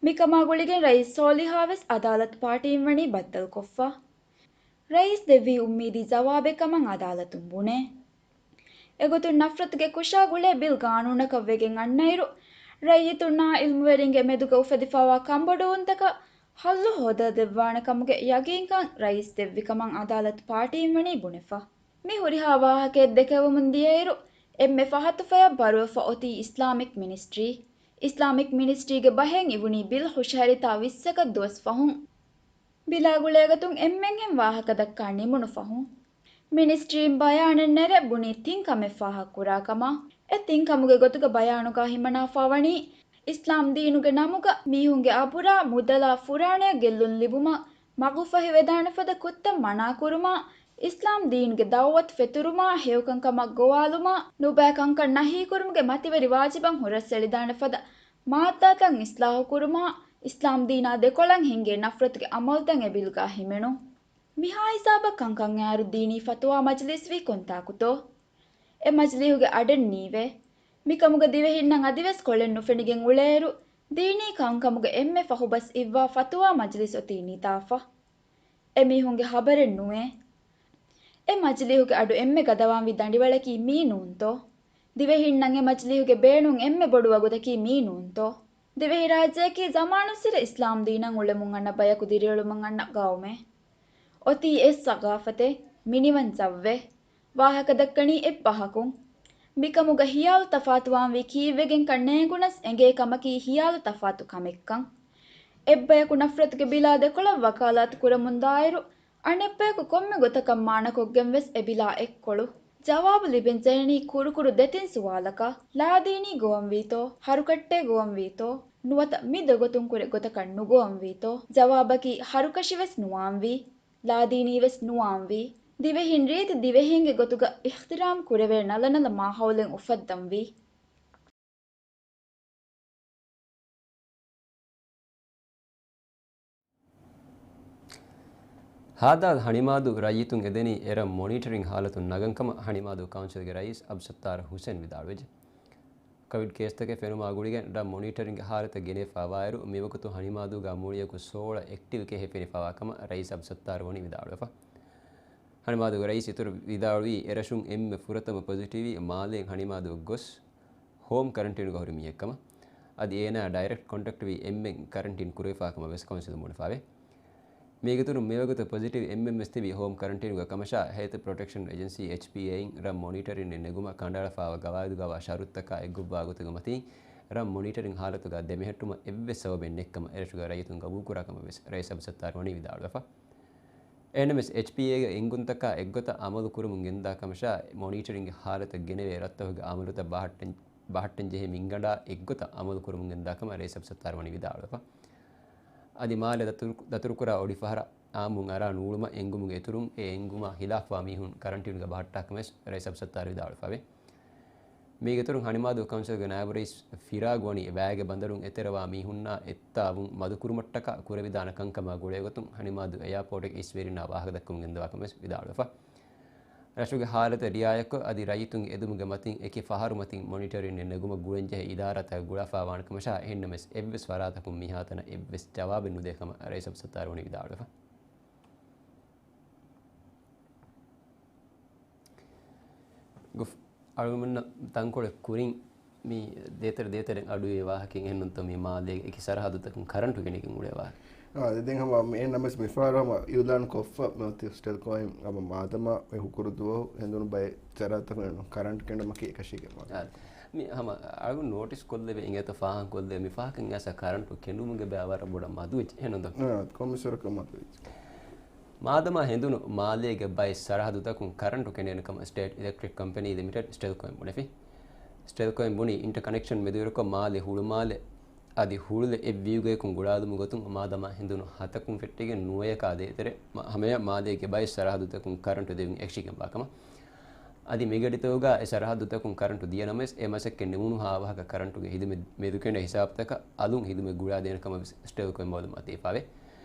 މިކަމާ ގުޅިގެން ރައީސް ސޯލިހާ ވެސް އަދާލަތު ޕާޓީން ވަނީ ބައްދަލުކޮށްފަ. ރައީސް ދެއްވީ އުއްމީދީ ޖަވާބެއް ކަމަށް އަދާލަތުން ބުނޭ. އެގޮތުން ނަފްރަތުގެ ކުށާ ގުޅޭ ބިލް ގާނޫނަކަށް ވެގެން އަންނައިރު، ރައްޔިތުންނާ އިލްމުވެރިންގެ މެދުގަ އުފެދިފަވާ ކަންބޮޑުވުންތަކަށް ހައްލު ހޯދަދެއްވާނެ ކަމުގެ ޔަގީންކަން ރައީސް ދެއްވި ކަމަށް އަދާލަތު ޕާޓީން ވަނީ ބުނެފަ. މި ހުރިހާ ވާހަކައެއް ދެކެވެމުން ދިޔައިރު، އެންމެ ފަހަތު ފަޔަށް ބަރުވެފަ އޮތީ އިސްލާމިކް މިނިސްޓްރީ. އިސްލާމިކް މިނިސްޓްރީގެ ބަހެއް އިވުނީ ބިލް ހުށަހެރިތާ ވިއްސަކަށް ދުވަސް ފަހުން. ބިލާ ގުޅޭގޮތުން އެންމެންހެން ވާހަކަ ދައްކާ ނިމުނު ފަހުން، މިނިސްޓްރީން ބަޔާނެއް ނެރެ ބުނީ ތިން ކަމެއް ފާހަގަކުރާ ކަމަށް. އެ ތިން ކަމުގެ ގޮތުގަ ބަޔާނުގަ ހިމަނާފާވަނީ، އިސްލާމް ދީނުގެ ނަމުގަ މީހުންގެ އަބުރާ، މުދަލާ، ފުރާނައަށް ގެއްލުން ލިބުމަށް މަގުފަހިވެދާނެ ފަދަ ކުށްތައް މަނާކުރުމާ، އިސްލާމް ދީނުގެ ދައުވަތު ފެތުރުމާ، ހެޔޮކަންކަމަށް ގޮވާލުމާ، ނުބައި ކަންކަން ނަހީކުރުމުގެ މަތިވެރި ވާޖިބަށް ހުރަސްއެޅިދާނެ ފަދަ މާއްދާތައް އިސްލާހުކުރުމާ، އިސްލާމް ދީނާ ދެކޮޅަށް ހިންގޭ ނަފްރަތުގެ އަމަލުތައް އެ ބިލްގަ ހިމެނުން. މިހާ ހިސާބަށް ކަންކަން އައިއިރު ދީނީ ފަތުވާ މަޖިލިސް ވީ ކޮންތާކުތޯ؟ އެ މަޖިލީހުގެ އަޑެއް ނީވޭ. މިކަމުގަ ދިވެހިންނަށް އަދިވެސް ކޮޅެއް ނުފެނިގެން އުޅޭއިރު، ދީނީ ކަންކަމުގަ އެންމެ ފަހުބަސް އިއްވާ ފަތުވާ މަޖިލިސް އޮތީ ނިތާފަ. އެމީހުންގެ ހަބަރެއް ނުވޭ. އެ މަޖިލީހުގެ އަޑު އެންމެ ގަދަވާންވީ ދަނޑިވަޅަކީ މީ ނޫންތޯ؟ ދިވެހިންނަށް އެ މަޖިލީހުގެ ބޭނުން އެންމެ ބޮޑު ވަގުތަކީ މީ ނޫންތޯ؟ ދިވެހިރާއްޖެއަކީ ޒަމާނުއްސުރެ އިސްލާމް ދީނަށް އުޅެމުން އަންނަ ބަޔަކު ދިރިއުޅެމުން އަންނަ ގައުމެއް. އޮތީ އެއް ސަގާފަތެއް، މިނިވަން ޖައްވެއް. ވާހަކަ ދައްކަނީ އެއްބަހަކުން. މިކަމުގަ ހިޔާލު ތަފާތުވާންވީ ކީއްވެގެންކަން ނޭނގުނަސް އެނގޭ ކަމަކީ ހިޔާލު ތަފާތު ކަމެއްކަން. އެއްބަޔަކު ނަފްރަތުގެ ބިލާ ދެކޮޅަށް ވަކާލާތު ކުރަމުންދާއިރު، އަނެއްބަޔަކު ކޮންމެ ގޮތަކަށް މާނަކޮށްގެން ވެސް އެ ބިލާ އެއްކޮޅު. ޖަވާބު ލިބެން ޖެހެނީ ކުރުކުރު ދެތިން ސުވާލަކަށް، ލާދީނީ ގޮވަންވީތޯ؟ ހަރުކައްޓޭ ގޮވަންވީތޯ؟ ނުވަތަ މި ދެގޮތުން ކުރެ ގޮތަކަށް ނުގޮވަންވީތޯ؟ ޖަވާބަކީ ހަރުކަށިވެސް ނުވާންވީ. ލާދީނީވެސް ނުވާންވީ. ދިވެހިން ރީތި ދިވެހިންގެ ގޮތުގަ އިޙްތިރާމް ކުރެވޭ ނަލަނަލަ މާހައުލެއް އުފައްދަންވީ. ހދ ހަނިމާދޫ ރައްޔިތުން އެދެނީ އެރަށް މޮނިޓަރިން ހާލަތުން ނަގަން ކަމަށް ހަނިމާދޫ ކައުންސިލްގެ ރައީސް އަބްސައްތާރު ހުސެން ވިދާޅުވެއްޖެ. ކޮވިޑް ކޭސްތަކެއް ފެނުމާ ގުޅިގެން ރަށް މޮނިޓަރިންގ ހާލަތަށް ގެނެފަވާއިރު، މިވަގުތު ހަނިމާދޫގަ މުޅިއަކު ސޯޅަ އެކްޓިވް ކެހެ ފެނިފަވާ ކަމަށް ރައީސް އަބްސައްތާރު ވަނީ ވިދާޅުވެފަ. ހަނިމާދޫގެ ރައީސް އިތުރަށް ވިދާޅުވީ، އެރަށުން އެންމެ ފުރަތަމަ ޕޮޒިޓިވް މާލޭން ހަނިމާދޫ ގޮސް ހޯމް ކަރަންޓީނުގަ ހުރި މީހެއްކަމަށް. އަދި އޭނާ ޑައިރެކްޓް ކޮންޓެކްޓްވީ އެންމެން ކަރަންޓީން ކުރެވިފާ ކަމަށް ވެސް ކައުންސިލުން ބުނެފާވޭ. މީގެ އިތުރުން މިވަގުތު ޕޮޒިޓިވް އެންމެން ވެސް ތިބީ ހޯމް ކަރަންޓީނުގަ ކަމަށާ، ހެލްތު ޕްރޮޓެކްޝަން އެޖެންސީ، އެޗްޕީއޭ، އިން ރަށް މޮނިޓަރިން ނެގުމަށް ކަނޑައަޅަފާވާ ގަވާއިދުގަވާ ޝަރުތުތަކާ އެއްގޮއްވާ ގޮތުގެ މަތީން، ރަށް މޮނިޓަރިން ހާލަތުގަ ދެމެހެއްޓުމަށް އެއްވެސް ސަބަބެއް ނެތްކަމަށް އެރަށުގެ ރައްޔިތުން ގަބޫލުކުރާ ކަމަށް ވެސް ރައީސް އަބްސައްތާރު ވަނީ ވިދާޅުވެފަ. އެހެންނަމަވެސް، އެޗްޕީއޭގެ އެންގުންތަކާ އެއްގޮތަށް އަމަލު ކުރަމުން ގެންދާ ކަމަށާ، މޮނީޓަރިންގ ހާލަތަށް ގެނެވޭ ރަށްތަކުގެ އަމަލުތައް ބަހައްޓަން، ބަހައްޓަން ޖެހޭ މިންގަނޑާ އެއްގޮތަށް އަމަލު ކުރަމުން ގެންދާ ކަމަށް ރައީސް އަބްސައްތާރު ވަނީ ވިދާޅުވެފަ. އަދި މާލެ ދަތުރު، ދަތުރުކުރާ އޮޑިފަހަރަށް އާއްމުން އަރާ ނޫޅުމަށް އެންގުމުގެ އިތުރުން އެ އެންގުމާ ހިލާފުވާ މީހުން ކަރަންޓީނުގަ ބަހައްޓާ ކަމަށް ވެސް ރައީސް އަބްސައްތާރު ވިދާޅުވެފަވޭ. މީގެ އިތުރުން ހަނިމާދޫ ކައުންސިލްގެ ނާއިބު ރައީސް ފިރާގް ވަނީ ވައިގެ ބަނދަރުން އެތެރެވާ މީހުންނާ އެއްތާވުން މަދުކުރުމަށްޓަކާ ކުރެވިދާނެ ކަންކަމާ ގުޅޭގޮތުން ހަނިމާދޫ އެއާޕޯޓްގެ އިސްވެރިންނާ ވާހަކަ ދައްކަމުން ގެންދަވާ ކަމަށް ވެސް ވިދާޅުވެފަ. ރަށުގެ ހާލަތަށް ރިއާޔަތްކޮށް، އަދި ރައްޔިތުންގެ އެދުމުގެ މަތިން އެކި ފަހަރު މަތިން މޮނިޓަރިން ނެގުމަށް ގުޅަންޖެހޭ އިދާރާތަކަށް ގުޅާފާ ވާނެ ކަމަށާ، އެހެންނަމަވެސް އެއްވެސް ފަރާތަކުން މިހާތަނަށް އެއްވެސް ޖަވާބެއް ނުދޭ ކަމަށް ރައީސް އަބްސައްތާރު ވަނީ ވިދާޅުވެފަ. ގުފް، އަޅުގަނޑުމެންނަށް ތަންކޮޅެއް ކުރިން މި ދޭތެރެ ދޭތެރެ އަޑުއިވޭ ވާހަކައެއް އެހެންނުންތޯ މި މާލޭގެ އެކި ސަރަހައްދުތަކުން ކަރަންޓު ގެނެގެން އުޅޭ ވާހަކަ؟ އާ، ދެ-، ދެން ހަމަ މި އެހެން ނަމަވެސް މިފަހަރު ހަމަ އިއުލާން ކޮށްފަ މި އޮތީ ސްޓެލްކޯއިން ހަމަ މާދަމާ މި ހުކުރު ދުވަހު ހެނދުނު ބައެއް ސަރަހައްދުތަކުން ކަރަންޓު ކެނޑުމަކީ އެކަށީގެން ވާ. އާ، މި ހަމަ އަޅުގަނޑު ނޯޓިސް ކޮށްލެވޭ އިނގޭތޯ ފާހަގަ ކޮށްލެވޭ މި ފަހަކަށް އައިސް ކަރަންޓު ކެނޑުމުގެ ބައި ވަރަށް ބޮޑަށް މަދުވެއްޖެ. އެހެންނުންތޯ؟ އާ، ކޮންމެސްވަރަކަށް މަދުވެއްޖެ. މާދަމާ ހެނދުނު މާލޭގެ ބައެއް ސަރަހައްދުތަކުން ކަރަންޓު ކެނޑޭނެ ކަމަށް ސްޓޭޓް އިލެކްޓްރިކް ކަމްޕަނީ ލިމިޓެޑް، ސްޓެލްކޯއިން ބުނެފި. ސްޓެލްކޯއިން ބުނީ އިންޓަކަނެކްޝަން މެދުވެރިކޮށް މާލެ ހުޅުމާލެ އަދި ހުޅުލެއް އެއް ވިއުގަޔަކުން ގުޅާލުމުގެ ގޮތުން މާދަމާ ހެނދުނު ހަތަކުން ފެއްޓިގެން ނުވަޔަކާ ދޭތެރެ މަ-، ހަމަޔަށް މާލޭގެ ބައެއް ސަރަހައްދުތަކުން ކަރަންޓު ދެވިން އެކަށީގެންވާ ކަމަށް. އަދި މިގަޑިތަކުގަ އެ ސަރަހައްދުތަކުން ކަރަންޓު ދިޔަ ނަމަވެސް، އެ މަސައްކަތް ނިމުނުހާ ވާހަކަ ކަރަންޓުގެ ހިދުމަތް މެދުކެނޑޭ ހިސާބުތަކަށް އަލުން ހިދުމަތް ގުޅާދޭނެ ކަމަށް ވެސް ސްޓެލްކޮއިން މައުލޫމާތު ދީފާވޭ.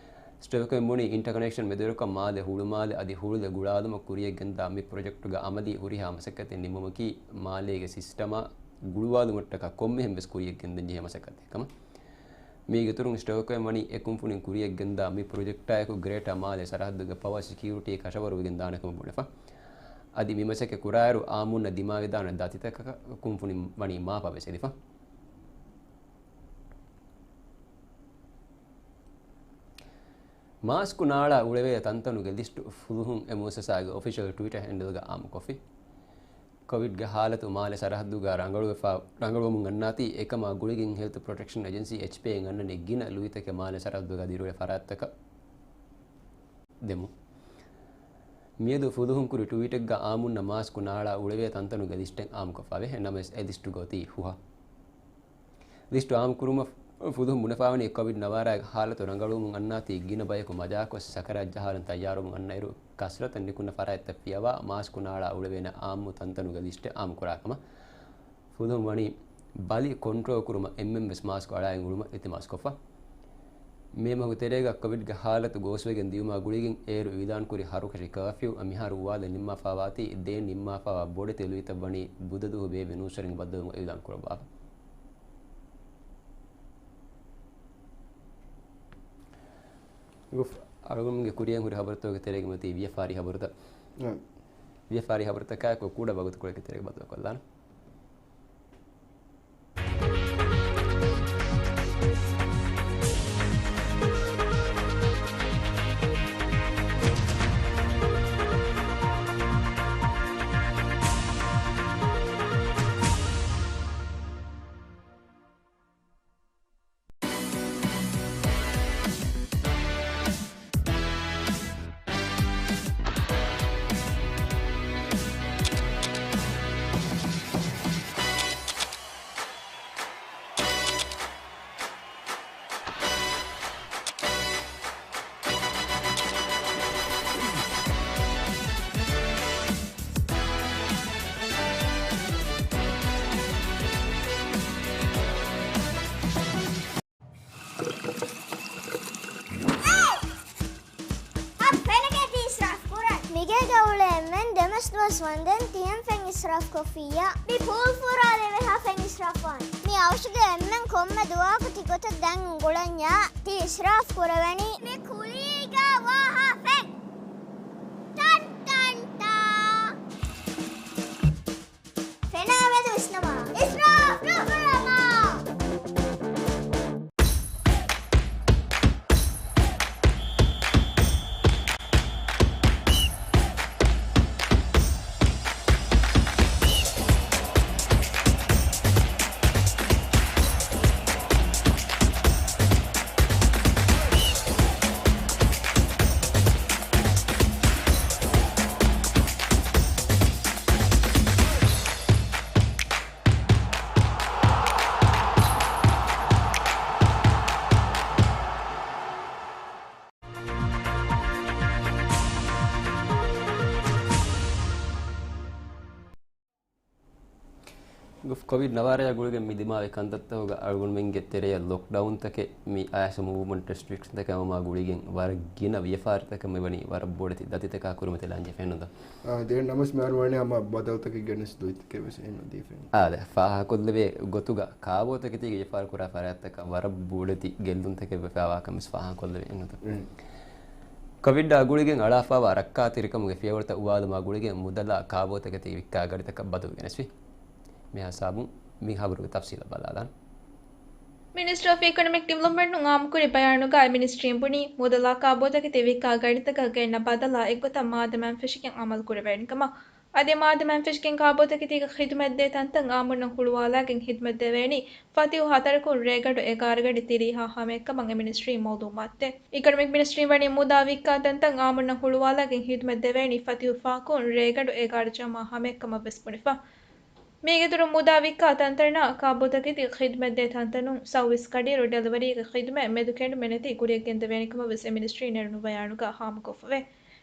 ސްޓެލްކޮއިން ބުނީ، އިންޓަކަނެކްޝަން މެދުވެރިކޮށް މާލެ ހުޅުމާލެ އަދި ހުޅުލެ ގުޅާލުމަށް ކުރިޔަށްގެންދާ މި ޕްރޮޖެކްޓުގަ އަމަލީ ހުރިހާ މަސައްކަތެއް ނިމުމަކީ، މާލޭގެ ސިސްޓަމާ ގުޅުވާލުމަށްޓަކާ ކޮންމެހެން ވެސް ކުރިޔަށްގެންދަން ޖެހޭ މަސައްކަތެއް ކަމަށް. މީގެ އިތުރުން ސްޓެލްކޮއިން ވަނީ އެ ކުންފުނިން ކުރިޔަށްގެންދާ މި ޕްރޮޖެކްޓާއެކު ގްރޭޓާ މާލެ ސަރަހައްދުގެ ޕަވަރ ސެކިއުރިޓީ ކަށަވަރުވެގެން ދާނެ ކަމަށް ބުނެފަ. އަދި މި މަސައްކަތް ކުރާއިރު އާއްމުންނަށް ދިމާވެދާނެ ދަތިތަކަކަށް ކުންފުނިން ވަނީ މާފާ ވެސް އެދިފަ. މާސްކު ނާޅާ އުޅެވޭ ތަންތަނުގެ ލިސްޓު ފުލުހުން އެ މުއައްސަސާގެ އޮފިޝަލް ޓްވިޓަރ ހޭންޑަލްގަ އާއްމުކޮށްފި. ކޮވިޑްގެ ހާލަތު މާލެ ސަރަހައްދުގަ ރަނގަޅުވެފަ، ރަނގަޅުވަމުން އަންނާތީ، އެކަމާ ގުޅިގެން ހެލްތު ޕްރޮޓެކްޝަން އެޖެންސީ، އެޗްޕީއޭ، އަންނަނީ ގިނަ ލުއިތަކެއް މާލެ ސަރަހައްދުގަ ދިރިއުޅޭ ފަރާތްތަކަށް ދެމުން. މިއަދު ފުލުހުން ކުރި ޓްވީޓެއްގަ އާއްމުންނަށް މާސްކު ނާޅާ އުޅެވޭ ތަންތަނުގެ ލިސްޓެއް އާއްމުކޮށްފަވޭ. ނަމަވެސް އެ ލިސްޓުގަ އޮތީ ހުހަށް. ލިސްޓު އާއްމުކުރުމަށް ފުލުހުން ބުނެފަވަނީ ކޮވިޑް ނަވާރަ ހާލަތު ރަނގަޅުވުމުން އަންނާތީ ގިނަ ބަޔަކު މަޖާކޮށް ސަކަރާތް ޖަހާލަން ތައްޔާރުވަމުން އަންނައިރު، ކަސްރަތަށް ނިކުންނަ ފަރާތްތައް ފިޔަވާ މާސްކު ނާޅާ އުޅެވޭނެ އާއްމު ތަންތަނުގެ ލިސްޓެއް އާއްމުކުރާ ކަމަށް. ފުލުހުން ވަނީ ބަލި ކޮންޓްރޯލް ކުރުމަށް އެންމެންވެސް މާސްކު އަޅާގެން އުޅުމަށް އިލްތިމާސްކޮށްފަ. މޭ މަހު ތެރޭގަ ކޮވިޑްގެ ހާލަތު ގޯސްވެގެން ދިޔުމާ ގުޅިގެން އޭރު އިއުލާންކުރި ހަރުކަށި ކާފިއު މިހާރު އުވާލެއް ނިންމާފާވާތީ ދޭން ނިންމާފާވާ ބޮޑެތި ލުއިތައް ވަނީ ބުދަ ދުވަހު ބޭބެ ނޫސްވެރިން ބައްދަލުވުމަށް އިއުލާން ކުރައްވާފަ. ގުފް، އަޅުގަނޑުމެންގެ ކުރިއަށް ހުރި ހަބަރުތަކުގެ ތެރޭގަ މިއޮތީ ވިޔަފާރި ހަބަރުތައް. އަ. ވިޔަފާރި ހަބަރުތަކާއެކު ކުޑަ ވަގުތުކޮޅެއްގެ ތެރޭގަ ބައްދަލުކޮށްލާނަން. އަ، ފެނަކޭ ތި އިސްރާފް ކުރަން. މިގޭގަ އުޅޭ އެންމެން ދެމަސް ދުވަސް ވަންދެން ތި އެންމެން އިސްރާފް ކޮށްފިއްޔާ. މި ޕޫލް ފުރާލެވޭ ހާ ފެން އިސްރާފް ވާން. މި އައުޝުގެ އެންމެން ކޮންމެ ދުވަހަކު ތި ގޮތަށް ދަން އުނގުޅަންޏާ ތި އިސްރާފް ކުރެވެނީ. މި ކުލީގަ ވާ ހާ ފެން. ޓަން ޓަން ޓާ. ފެނާ މެދު ވިސްނަމާ. އިސްރާފް ނުކުރަމާ. ކޮވިޑް ނަވާރަޔާ ގުޅިގެން މި ދިމާވި ކަންތައްތަކުގަ އަޅުގަނޑުމެންގެ ތެރެއަށް ލޮކްޑައުންތަކެއް މި އައިސް މޫވްމަންޓް ރެސްޓްރިކްޝަންތަކާ ހަމަ ގުޅިގެން ވަރަށް ގިނަ ވިޔަފާރިތަކަށް މިވަނީ ވަރަށް ބޮޑެތި ދަތިތަކާ ކުރިމަތިލާން ޖެހޭނުންތަ؟ އާ، ދެން ނަމަވެސް މިހާރު ވަނީ ހަމަ ބަދަލުތަކެއް ގެނެސް ދުއިތަކެއް ވެސް އެހެން ދީފެން. އާ، ދެ ފާހަގަކޮށްލެވޭ ގޮތުގަ ކާބޯތަކެތީގެ ވިޔަފާރި ކުރާ ފަރާތްތަކަށް ވަރަށް ބޮޑެތި ގެއްލުންތަކެއް ވެފައިވާކަން ވެސް ފާހަގަކޮށްލެވޭ އެންނުތަ؟ އެ. ކޮވިޑާ ގުޅިގެން އަޅާފައިވާ ރައްކާތެރިކަމުގެ ފިޔަވަޅުތައް އުވާލުމާ ގުޅިގެން މުދަލާ ކާބޯތަކެތި ވިއްކާ ގަޑިތަކަށް ބަދަލު ގެނެސްފި. މި ހިސާބުން މި ހަބަރުގެ ތަފްސީލަށް ބަލާލާން. މިނިސްޓްރީ އޮފް އިކޮނޮމިކް ޑިވެލޮޕްމަންޓުން އާއްމުކުރި ބަޔާނުގައި މިނިސްޓްރީން ބުނީ، މުދަލާ ކާބޯތަކެތި ވިއްކާ ގަޑިތަކަށް ގެންނަ ބަދަލާ އެއްގޮތަށް މާދަމާ ފެށިގެން އަމަލު ކުރެވޭނެ ކަމަށް. އަދި މާދަމާ ފެށިގެން ކާބޯތަކެތީގެ ޚިދުމަތްދޭ ތަންތަން އާއްމުންނަށް ހުޅުވާލާގެން ޚިދުމަތް ދެވޭނީ ފަތިހު ހަތަރަކުން ރޭގަޑު އެގާރަ ގަޑި ތިރީހާ ހަމައެއްކަމަށް އެ މިނިސްޓްރީން މައުލޫމާތު ދޭ. އިކޮނޮމިކް މިނިސްޓްރީން ވަނީ މުދާ ވިއްކާ ތަންތަން އާއްމުންނަށް ހުޅުވާލާގެން ޚިދުމަތް ދެވޭނީ ފަތިހު ފަހަކުން ރޭގަޑު އެގާރަ ޖަމާ ހަމައެއްކަމަށް ވެސް ބުނެފަ. މީގެ އިތުރުން މުދާ ވިއްކާ ތަންތަނާ ކާބޯތަކެތި ޚިދުމަތްދޭ ތަންތަނުން ސައުވީސް ގަޑިއިރު ޑެލިވަރީގެ ޚިދުމަތް މެދުކެނޑުމެއް ނެތި ކުރިޔަށް ގެންދެވޭނެ ކަމަށް ވެސް އެ މިނިސްޓްރީން ނެރުނު ބަޔާނުގަ ހާމަކޮށްފަވޭ.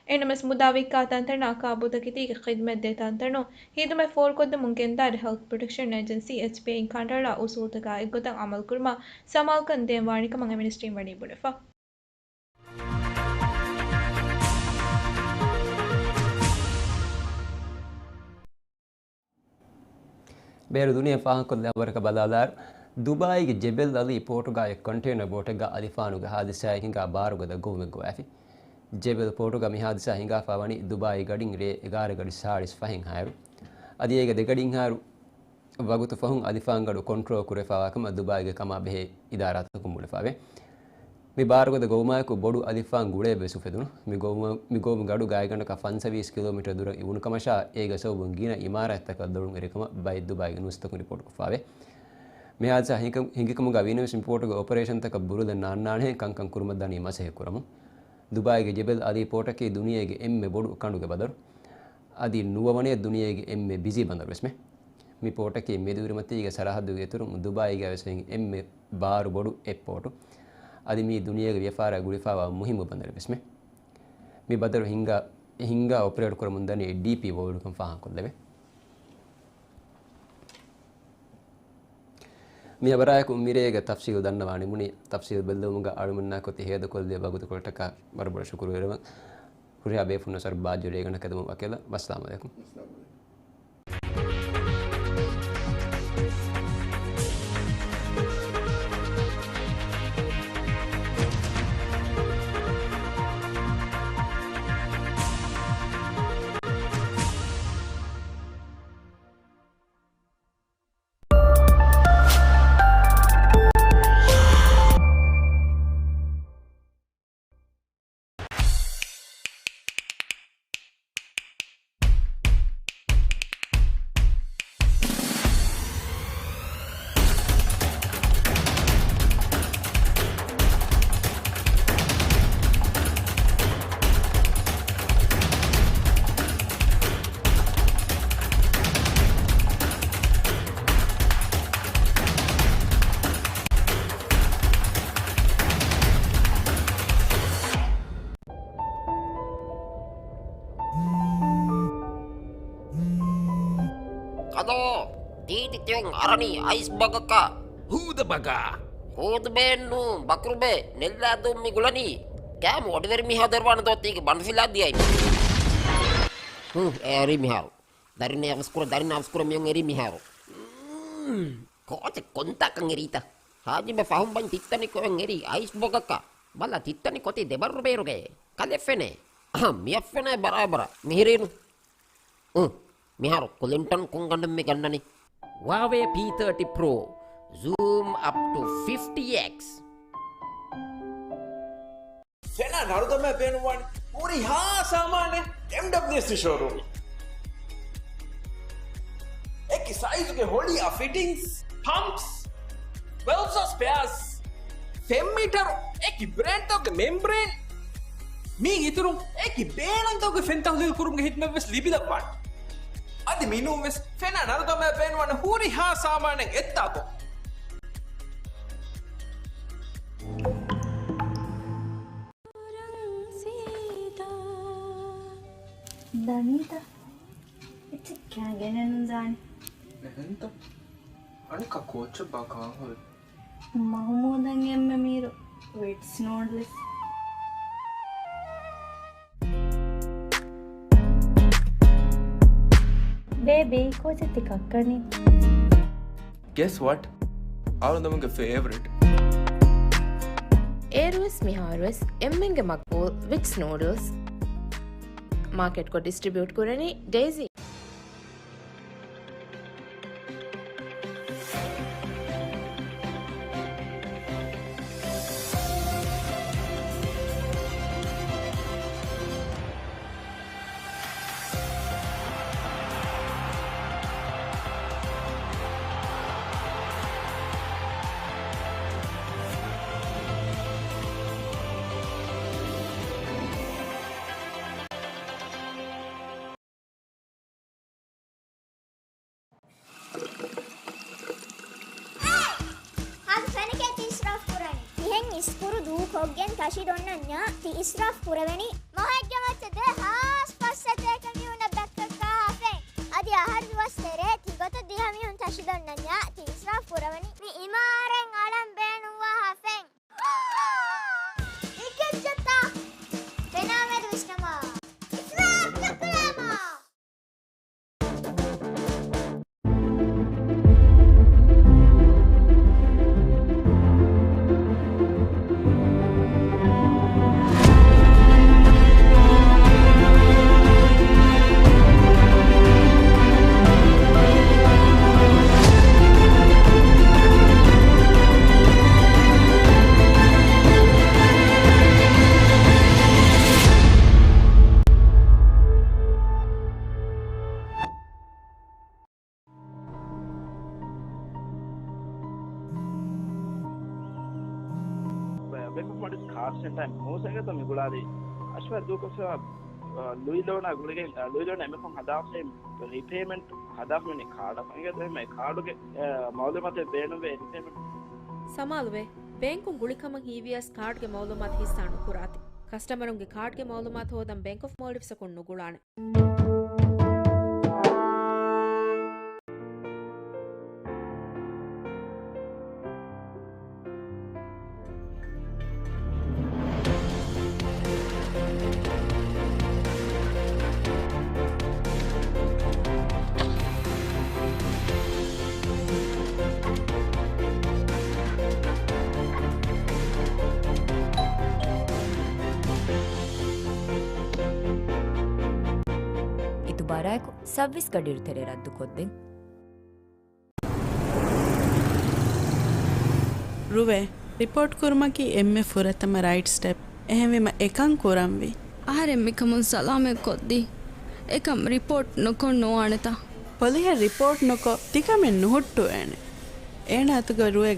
އެހެންނަމަވެސް، މުދާ ވިއްކާ ތަންތަނާ ކާބޫތަކެތީގެ ޚިދުމަތް ދޭ ތަންތަނުން ހިދުމަތް ފޯރުކޮށްދެމުން ގެންދާއިރު، ހެލްތް ޕްރޮޓެކްޝަން އޭޖެންސީ، އެޗްޕީއޭ، އިން ކަނޑައަޅާ އުސޫލުތަކާ އެއްގޮތަށް އަމަލުކުރުމަށް ސަމާލުކަން ދޭން ވާނެ ކަމަށް އެ މިނިސްޓްރީން ވަނީ ބުނެފަ. ބޭރު ދުނިޔެ ފާހަގަކޮށްލާ ވަރަކަށް ބަލާލާއިރު، ދުބާއީގެ ޖެބެލް އަލީ ޕޯޓުގައި ކޮންޓޭނަރ ބޯޓެއްގަ އަލިފާނުގެ ހާދިސާއެއް ހިނގާ ބާރުގަދަ ގޮވުމެއް ގޮވާފި. ޖެބެލް ޕޯޓުގަ މި ހާދިސާ ހިނގާފާ ވަނީ ދުބާއީ ގަޑިން ރޭ އެގާރަ ގަޑި ސާޅީސް ފަހެއްހާއިރު. އަދި އޭގެ ދެގަޑިންހާއިރު ވަގުތު ފަހުން އަލިފާންގަޑު ކޮންޓްރޯލް ކުރެފާވާކަމަށް ދުބާއީގެ ކަމާ ބެހޭ އިދާރާތަކުން ބުނެފާވޭ. މި ބާރުގަދަ ގޮވުމާއެކު ބޮޑު އަލިފާން ގުޅޭ ވެސް އުފެދުނު. މި ގޮވުމަށް، މި ގޮވުމުގެ ގަޑު ގާތްގަނޑަކަށް ފަންސަވީސް ކިލޯމީޓަރ ދުރަށް އިވުނު ކަމަށާ، އޭގެ ސަބަބުން ގިނަ އިމާރާތްތަކަށް ލޮޅުން އެރިކަމަށް ބައެއް ދުބާއީގެ ނޫސްތަކުން ރިޕޯޓްކޮށްފާވޭ. މި ހާދިސާ ހިނގި-، ހިނގިކަމުގަ ވީނަމަވެސް މި ޕޯޓުގެ އޮޕަރޭޝަންތަކަށް ބުރުލަން ނާންނާނެހެން ކަންކަން ކުރުމަށްދާނީ މަސައްކަތް ކުރަމުން. ދުބާއީގެ ޖެބެލް އަލީ ޕޯޓަކީ ދުނިޔޭގެ އެންމެ ބޮޑު ކަނޑުގެ ބަނދަރު. އަދި ނުވަވަނޭ ދުނިޔޭގެ އެންމެ ބިޒީ ބަނދަރުވެސްމެ. މި ޕޯޓަކީ މެދުއިރުމަތީގެ ސަރަހައްދުގެ އިތުރުން ދުބާއީގަވެސް އެންމެ ބާރު ބޮޑު އެއްޕޯޓު. އަދި މީ ދުނިޔޭގެ ވިޔަފާރާ ގުޅިފާވާ މުހިއްމު ބަނދަރެއްވެސްމެ. މި ބަނދަރު ހިންގާ، ހިންގާ އޮޕަރޭޓް ކުރަމުންދަނީ ޑީޕީ ވޯލްޑުކަން ފާހަގަކޮށްލެވޭ. މި ހަބަރާއެކު މިރޭގެ ތަފްސީލް ދަންނަވާ ނިމުނީ. ތަފްސީލް ބެއްލެވުމުގަ އަޅުމެންނާ ކޮތި ހޭދަކޮށްލި ވަގުތުކޮޅަށްޓަކާ ވަރަށް ބޮޑަށް ޝުކުރުވެރިވަން. ހުރިހާ ބޭފުޅުންނަށް ވަރަށް ބާއްޖަވެރި ރޭގަނޑަކަށް އެދެމުން ވަކިވެލަން. ވައްސަލާމު ޢަލައިކުމް. ކަލޯ، ތީތި ތިޔުން އަރަނީ އައިސް ބަގަކަށް. ހޫދަ ބަގާ. ހޫދު ބޭން ނޫން، ބަކުރު ބޭ، ނެއްލާދޫން މި ގުޅަނީ. ކާމު އޮޑިވެރި މީހާ ދޮރުވާނެ ދޯ ތީގެ ބަނޑު ފިލާ ދިޔައި. ހުން، އެ އަރީ މިހާރު. ދަރިން އަވަސްކުރަ، ދަރިން އަވަސްކުރަ މިއޮން އެރީ މިހާރު. ކޯޗެއް ކޮންތާކަން އެރީތަ؟ ހާޖިބެ ފަހުން ބަން ތިއްތަނި ކޮއެން އެރީ އައިސް ބޮގަކަށް. ބަލަ ތިއްތަނި ކޮތީ ދެބަރު ބޭރުގައޭ. ކަލެފެނޭ. އަހަ، މިއަށްފެނޭ ބަރާބަރަށް. މިހިރީނު. އު، މިހާރު ކުލިންޓަން ކޮންގަނޑެއް މި ގަންނަނީ؟ ހުއާވޭ ޕީ ތާޓީ ޕްރޯ. Zoom up to fifty X. ފެނާ ނަރުދަމާ ބޭނުންވާނެ ހުރިހާ ސާމާނެއް އެމްޑަބްލިއުއެސް ޝޯރޫމް. އެކި ސައިޒުގެ ހޮޅިއާ ފިޓިންގްސް، ޕަމްޕްސް، ވެލްޑްސް ސްޕެއާސް، ފެން މީޓަރު، އެކި ބްރޭންޑްތަކުގެ މެމްބްރޭން. މީގެ އިތުރުން އެކި ބޭނުންތަކުގެ ފެން ތަހުލީލު ކުރުމުގެ ހިދުމަތްވެސް ލިބިލައްވާނެ. އަދި މިނޫންވެސް ފެނާ ނަރުދަމާ ބޭނުންވާނެ ހުރިހާ ސާމާނެއް އެއްތާކު. ދަނީތަ؟ އެއްޗެއް ކާ ގެނެއްނު ދާނެ. އެހެންތަ؟ އަނެއްކާ ކޯއްޗެއްބާ ކާން ހުރީ؟ މަހުމޫދަށް އެންމެ މީރު ވިޓްސް ނޫޑްލްސް. ބޭބީ، ކޯޗެއް ތި ކައްކަނީ؟ Guess what? އަޅުގަނޑުގެ ފޭވަރިޓް. އޭރުވެސް މިހާރުވެސް އެންމެންގެ މަގްބޫލް ވިޓްސް ނޫޑްލްސް. މާކެޓްކޮށް ޑިސްޓްރިބިއުޓް ކުރަނީ ޑޭޒީ. ހާދަ ފެނަކޭ ތި އިސްރާފް ކުރަނީ. ތިހެން އިސްކުރު ދޫކޮށްގެން ތަށި ދޮންނަންޏާ ތި އިސްރާފް ކުރެވެނީ. މޮހެއްގެ މައްޗަށް ދޭ. ތެރޭ ތިގޮތަށް ދިހަ މީހުން ތަށި ދޮންނަންޏާ ތި އިސްރާފް ކުރަވަނީ. މި އިމާރަތް އަޅަން ބޭނުންވާ ހަފެން. އިކެއްޗަތާ ބެނާމެދު ވިސްނަމާ. އިސްރާފް ދައްކަލާމާ. ބޭންކް އޮފް މޯލްޑިވްސް ކާޑް ސެންޓަރ މޫސަގަތަ މި ގުޅާލީ އަޝްވާ ދޫކޮށްފައިވާ، އަ، ލުއި ލޯނާ ގުޅިގެން، އަ، ލުއި ލޯނާ އެންމެ ފަހުން ހަދާފައި ރީޕޭމަންޓް ހަދާފަ މި ކާޑަށް އިނގޭތޯ އެހެން ކާޑުގެ، އަ، މައުލޫމާތެއް ބޭނުންވޭ ރީޕޭމަންޓް. ސަމާލުވޭ، ބޭންކުން ގުޅިކަމަށް ހީވިޔަސް ކާޑްގެ މައުލޫމާތު ހިއްސާ ނުކުރާތި. ކަސްޓަމަރުންގެ ކާޑްގެ މައުލޫމާތު ހޯދަން ބޭންކް އޮފް މޯލްޑިވްސްއަކުން ނުގުޅާނެ. އިތުބާރާއެކު ސައުވީސް ގަޑިއިރު ތެރޭ ރައްދުކޮށްދޭން. ރުވޭ، ރިޕޯޓް ކުރުމަކީ އެންމެ ފުރަތަމަ ރައިޓް ސްޓެޕް. އެހެންވީމަ އެކަން ކުރަންވީ. އަހަރެން މިކަމުން ސަލާމަތް ކޮށްދީ. އެކަން ރިޕޯޓް ނުކޮށް ނުވާނެތަ؟ ޕޮލިހަށް ރިޕޯޓް ނުކޮށް ތިކަމެއް ނުހުއްޓުވޭނެ. އޭނަ އަތުގަ ރުވޭ